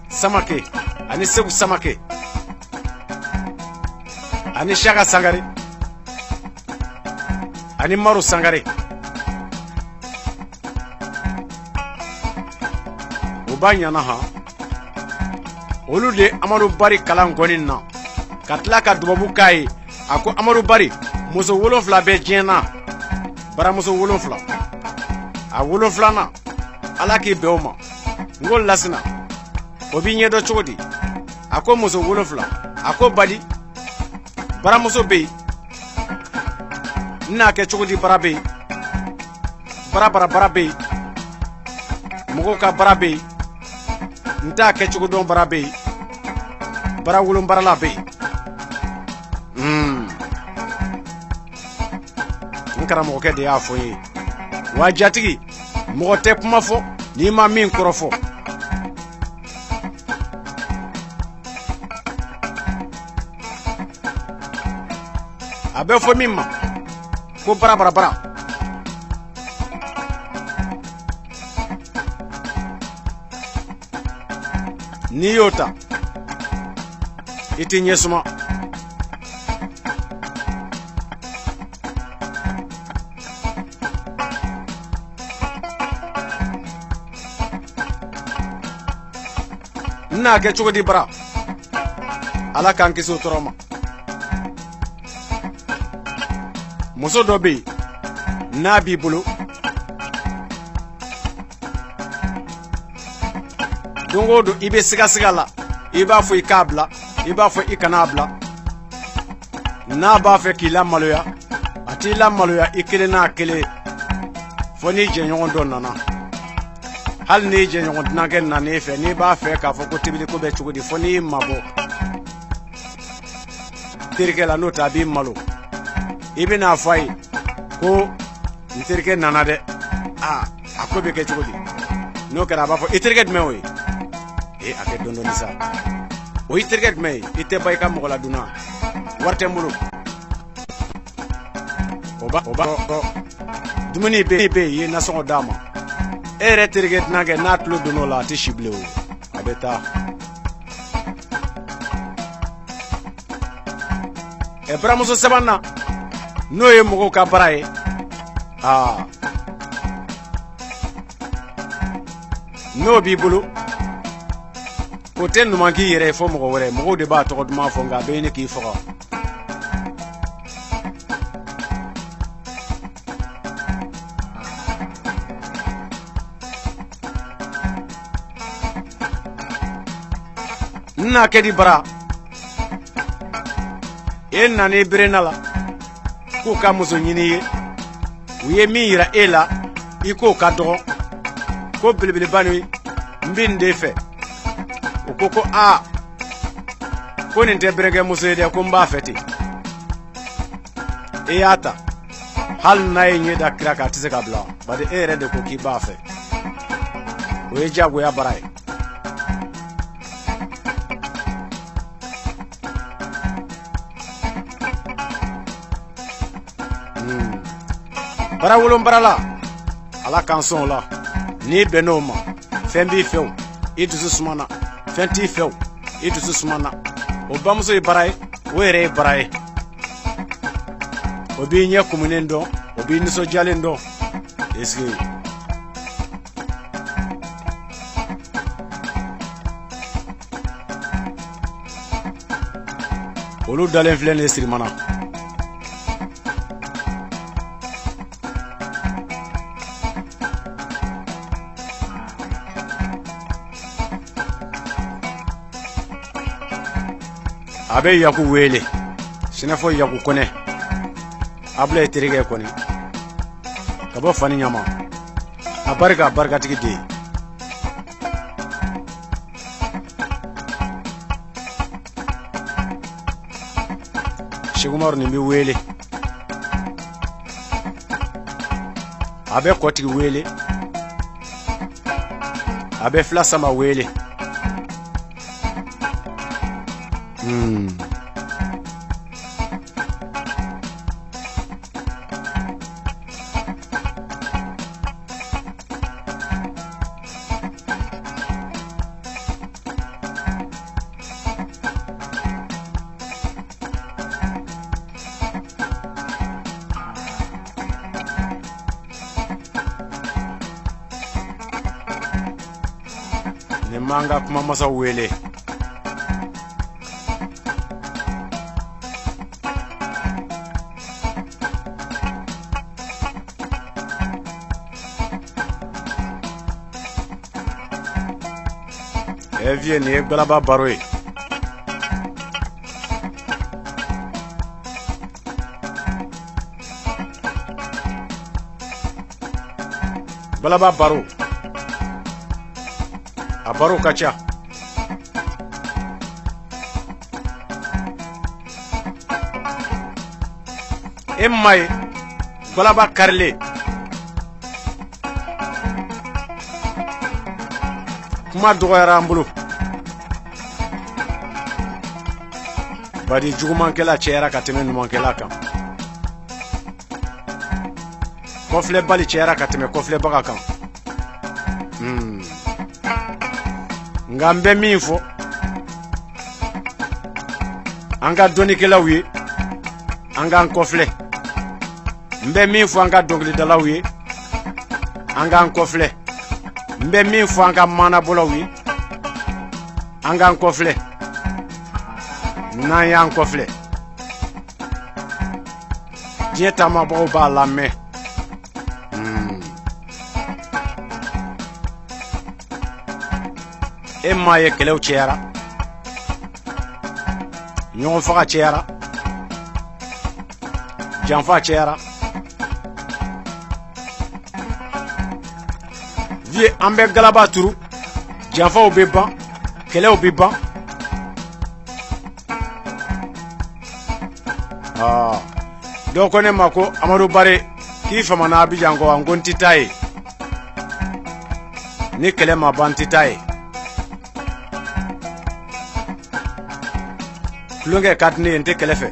Samake ani Segu Samake ani Saka Sangare ani Maro Sangare, o b'a ɲana han, olu de Amadu Bari kalan gɔni na ka tila ka dubabu k'a ye. A ko Amadu Bari, muso 7 bɛ diɲɛ na, baramuso 7, a 7nan Ala k'i bɛn o ma. N ko Lasina, o b'i ɲɛdɔn cogo di? A ko muso 7. A ko bali, baramuso bɛ yen, n n'a kɛ cogo di? Bara bɛ yen, bara bara bara bɛ yen, mɔgɔw ka bara bɛ yen, n t'a kɛ cogo dɔn, bara bɛ yen, bara wolonbarala bɛ yen. N karamɔgɔkɛ de y'a fɔ n ye. Wa jatigi, mɔgɔ tɛ kuma fɔ n'i ma min kɔrɔfɔ. A bɛ fɔ min ma ko bara bara bara. N'i y'o ta, i t'i ɲɛ suma. N n'a kɛ cogo di bara? Ala k'an kisi o tɔɔrɔ ma. Muso dɔ bɛ yen, n'a b'i bolo, don o don i bɛ sigasiga la, i b'a fɔ i k'a bila, i b'a fɔ i kan'a bila. N'a b'a fɛ k'i lamaloya, a t'i lamaloya i kelen n'a kelen, fo n'i jɛɲɔgɔn dɔ nana. Hali n'i jɛɲɔgɔn dunankɛ nan'i fɛ, n'i b'a fɛ k'a fɔ ko tobiliko bɛ cogo di, fo n'i mabɔ terikɛ la, n'o tɛ a b'i malo. I bɛn'a fɔ a ye ko n terikɛ nana dɛ, aa a ko bɛ kɛ cogo di? N'o kɛra, a b'a fɔ i terikɛ jumɛn o ye? Ee, a kɛ dɔɔni dɔɔni sa. O y'i terikɛ jumɛn ye? I tɛ ban i ka mɔgɔ ladonna, wari tɛ n bolo. O b'a o b'a dumuni bɛ yen, i ye nasɔngɔ d'a ma. E yɛrɛ terikɛ dunankɛ, n'a tulo donn'o la, a tɛ si bilen o, a bɛ taa. Ɛ, baramuso sabanan, n'o ye mɔgɔw ka bara ye, aa n'o b'i bolo, o tɛ ɲuman k'i yɛrɛ ye fo mɔgɔ wɛrɛ. Mɔgɔw de b'a tɔgɔ duman fɔ, nka a bɛ ɲini k'i faga. N na kɛ di bara? E nana i berenna la k'u ka muso ɲini ye, u ye min yira e la, i k'o ka dɔgɔ, ko belebeleba ni n bɛ nin de fɛ. U ko ko aa, ko nin tɛ berenkɛ muso ye dɛ, ko n b'a fɛ ten. E y'a ta, hali n'a ye ɲɛ da kira kan, a tɛ se ka bila, bari e yɛrɛ de ko k'i b'a fɛ. O ye diyagoya bara ye. Bara wolon barala, ala k'an sɔn o la. N'i bɛnn'o ma, fɛn b'i fɛ o, i dusu sumana, fɛn t'i fɛ o, i dusu sumana. O bamuso ye bara ye, o yɛrɛ ye bara ye. O b'i ɲɛ kumunen dɔn, o b'i nisɔndiyalen dɔn. Est-ce que olu dalen filɛ nin ye sirimana? A bɛ Yaku wele, sinafɔ Yaku Kɔnɛ, Abulayi terikɛ kɔni, ka bɔ fani ɲama, a barika, a barikatigi den. Sekumaru nin bɛ wele, a bɛ kɔtigi wele, a bɛ fila sama wele. Nin b'an ka kumamasaw wele. Ɛ vieux, nin ye galaba baro ye. Galaba baro, a baro ka ca. E ma ye galaba karilen, kuma dɔgɔyara an bolo, bari jugumankɛla cayara ka tɛmɛ ɲumankɛla kan, kɔfilɛbali cayara ka tɛmɛ kɔfilɛbaga kan. Nka n bɛ min fɔ an ka dɔnnikɛlaw ye, an k'an kɔfilɛ. N bɛ min fɔ an ka dɔnkilidalaw ye, an k'an kɔfilɛ. N bɛ min fɔ an ka maanabɔlaw ye, an k'an kɔfilɛ. N'an y'an kɔfilɛ, diɲɛ taamabagaw b'a lamɛn. E m'a ye kɛlɛw cayara, ɲɔgɔn faga cayara. Janfa cayara. Vieux, an bɛ galaba turu, janfaw bɛ ban, kɛlɛw bɛ ban. Aa, dɔw ko ne ma ko Amadu Bare, k'i famana Abijan kɔ wa? N ko n tɛ taa yen. Ni kɛlɛ ma ban, n tɛ taa yen. Tulonkɛ ka di ne ye, n tɛ kɛlɛ fɛ.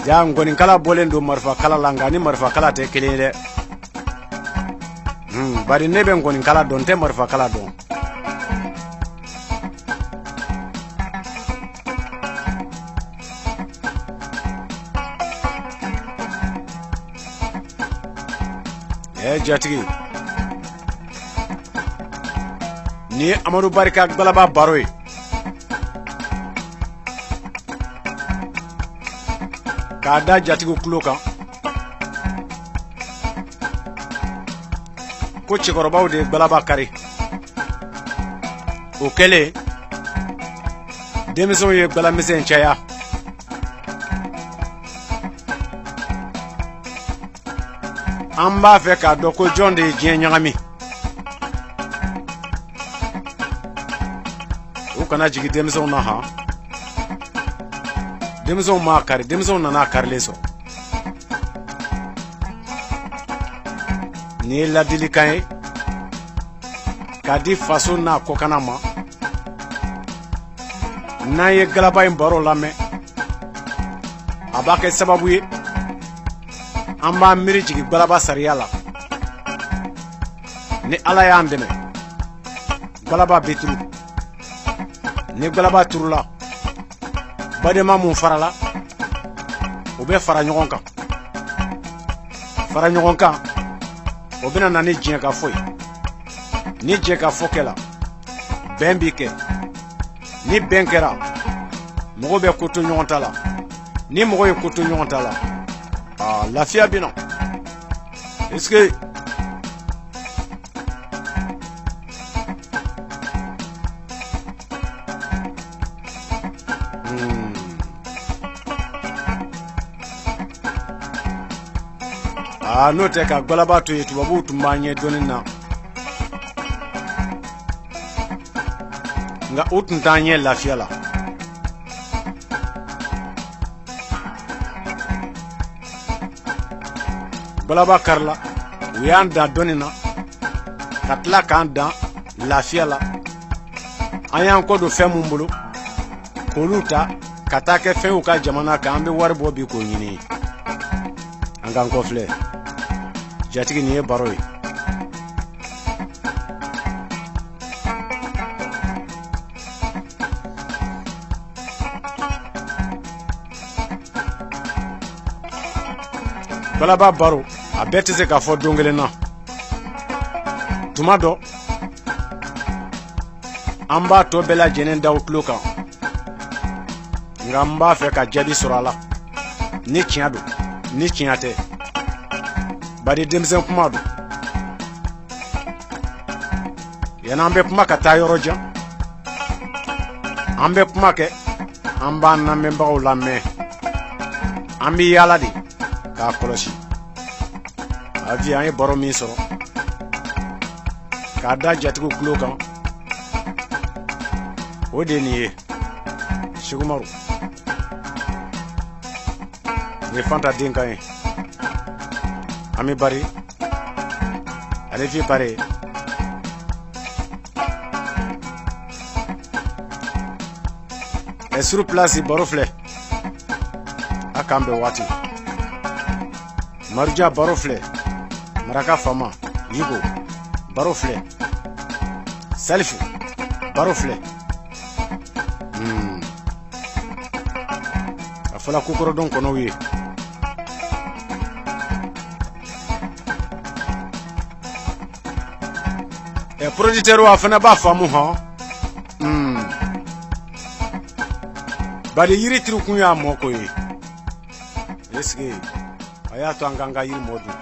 Ja, nkɔnikala bɔlen don marifakala la, nka ni marifakala tɛ kelen ye dɛ. Bari ne bɛ nkɔnikala dɔn, n tɛ marifakala dɔn. Ɛ jatigi, nin ye Amadu Barika galaba baro ye. K'a da jatigiw tulo kan ko cɛkɔrɔbaw de ye galaba kari. O kɛlen, denmisɛnw ye galamisɛn caya. An b'a fɛ k'a dɔn ko jɔn de ye diɲɛ ɲagami. U kana jigin denmisɛnw na han. Denmisɛnw m'a kari, denmisɛnw nana a karilen sɔrɔ. Nin ye ladilikan ye k'a di faso n'a kɔkanna ma. N'an ye galaba in baro lamɛn, a b'a kɛ sababu ye an b'an miiri jigin galaba sariya la. Ni Ala y'an dɛmɛ, galaba bɛ turu. Ni galaba turula, badenma mun farala, o bɛ fara ɲɔgɔn kan. Fara ɲɔgɔn kan, o bɛna na ni diɲɛ ka fɔ ye. Ni jɛ ka fɔ kɛla, bɛn bi kɛ. Ni bɛn kɛra, mɔgɔ bɛ ko to ɲɔgɔn ta la. Ni mɔgɔ ye ko to ɲɔgɔn ta la, aa, lafiya bɛ na. Est-ce que Aa, n'o tɛ ka galaba to yen, tubabuw tun b'an ɲɛ dɔnni na, nka u tun t'an ɲɛ lafiya la. Galaba karila, u y'an dan dɔnni na ka tila k'an dan lafiya la. An y'an kɔ don fɛn mun bolo, k'olu ta ka taa kɛ fɛn y'u ka jamana kan, an bɛ wari bɔ bi k'o ɲini. An k'an kɔfilɛ, jatigi. Nin ye baro ye. Galaba baro, a bɛɛ tɛ se k'a fɔ don kelen na. Tuma dɔ, an b'a tɔ bɛɛ lajɛlen da tulo kan, nka n b'a fɛ ka jaabi sɔrɔ a la, ni tiɲɛ don, ni tiɲɛ tɛ. Bari denmisɛn kuma don. Yanni an bɛ kuma ka taa yɔrɔ jan, an bɛ kuma kɛ, an b'an lamɛnbagaw lamɛn. An bɛ yaala de k'a kɔlɔsi. A vi, an ye baro min sɔrɔ k'a da jatigiw tulo kan, o de ye nin ye. Sekumaru, nin ye Fanta den kan ye. An bɛ bari ale fi pare. Ɛ, sur place, baro filɛ. A k'an bɛn waati. Maruja, baro filɛ. Maraka fama Yigo, baro filɛ. Salifu, baro filɛ. A fɔla kokɔrɔdɔn kɔnɔw ye. Ɛ, producteur, a fana b'a faamu hɔn. Bari yiri turukun y'a mɔ ko ye. Est-ce que a y'a to an k'an ka yiri mɔ dun?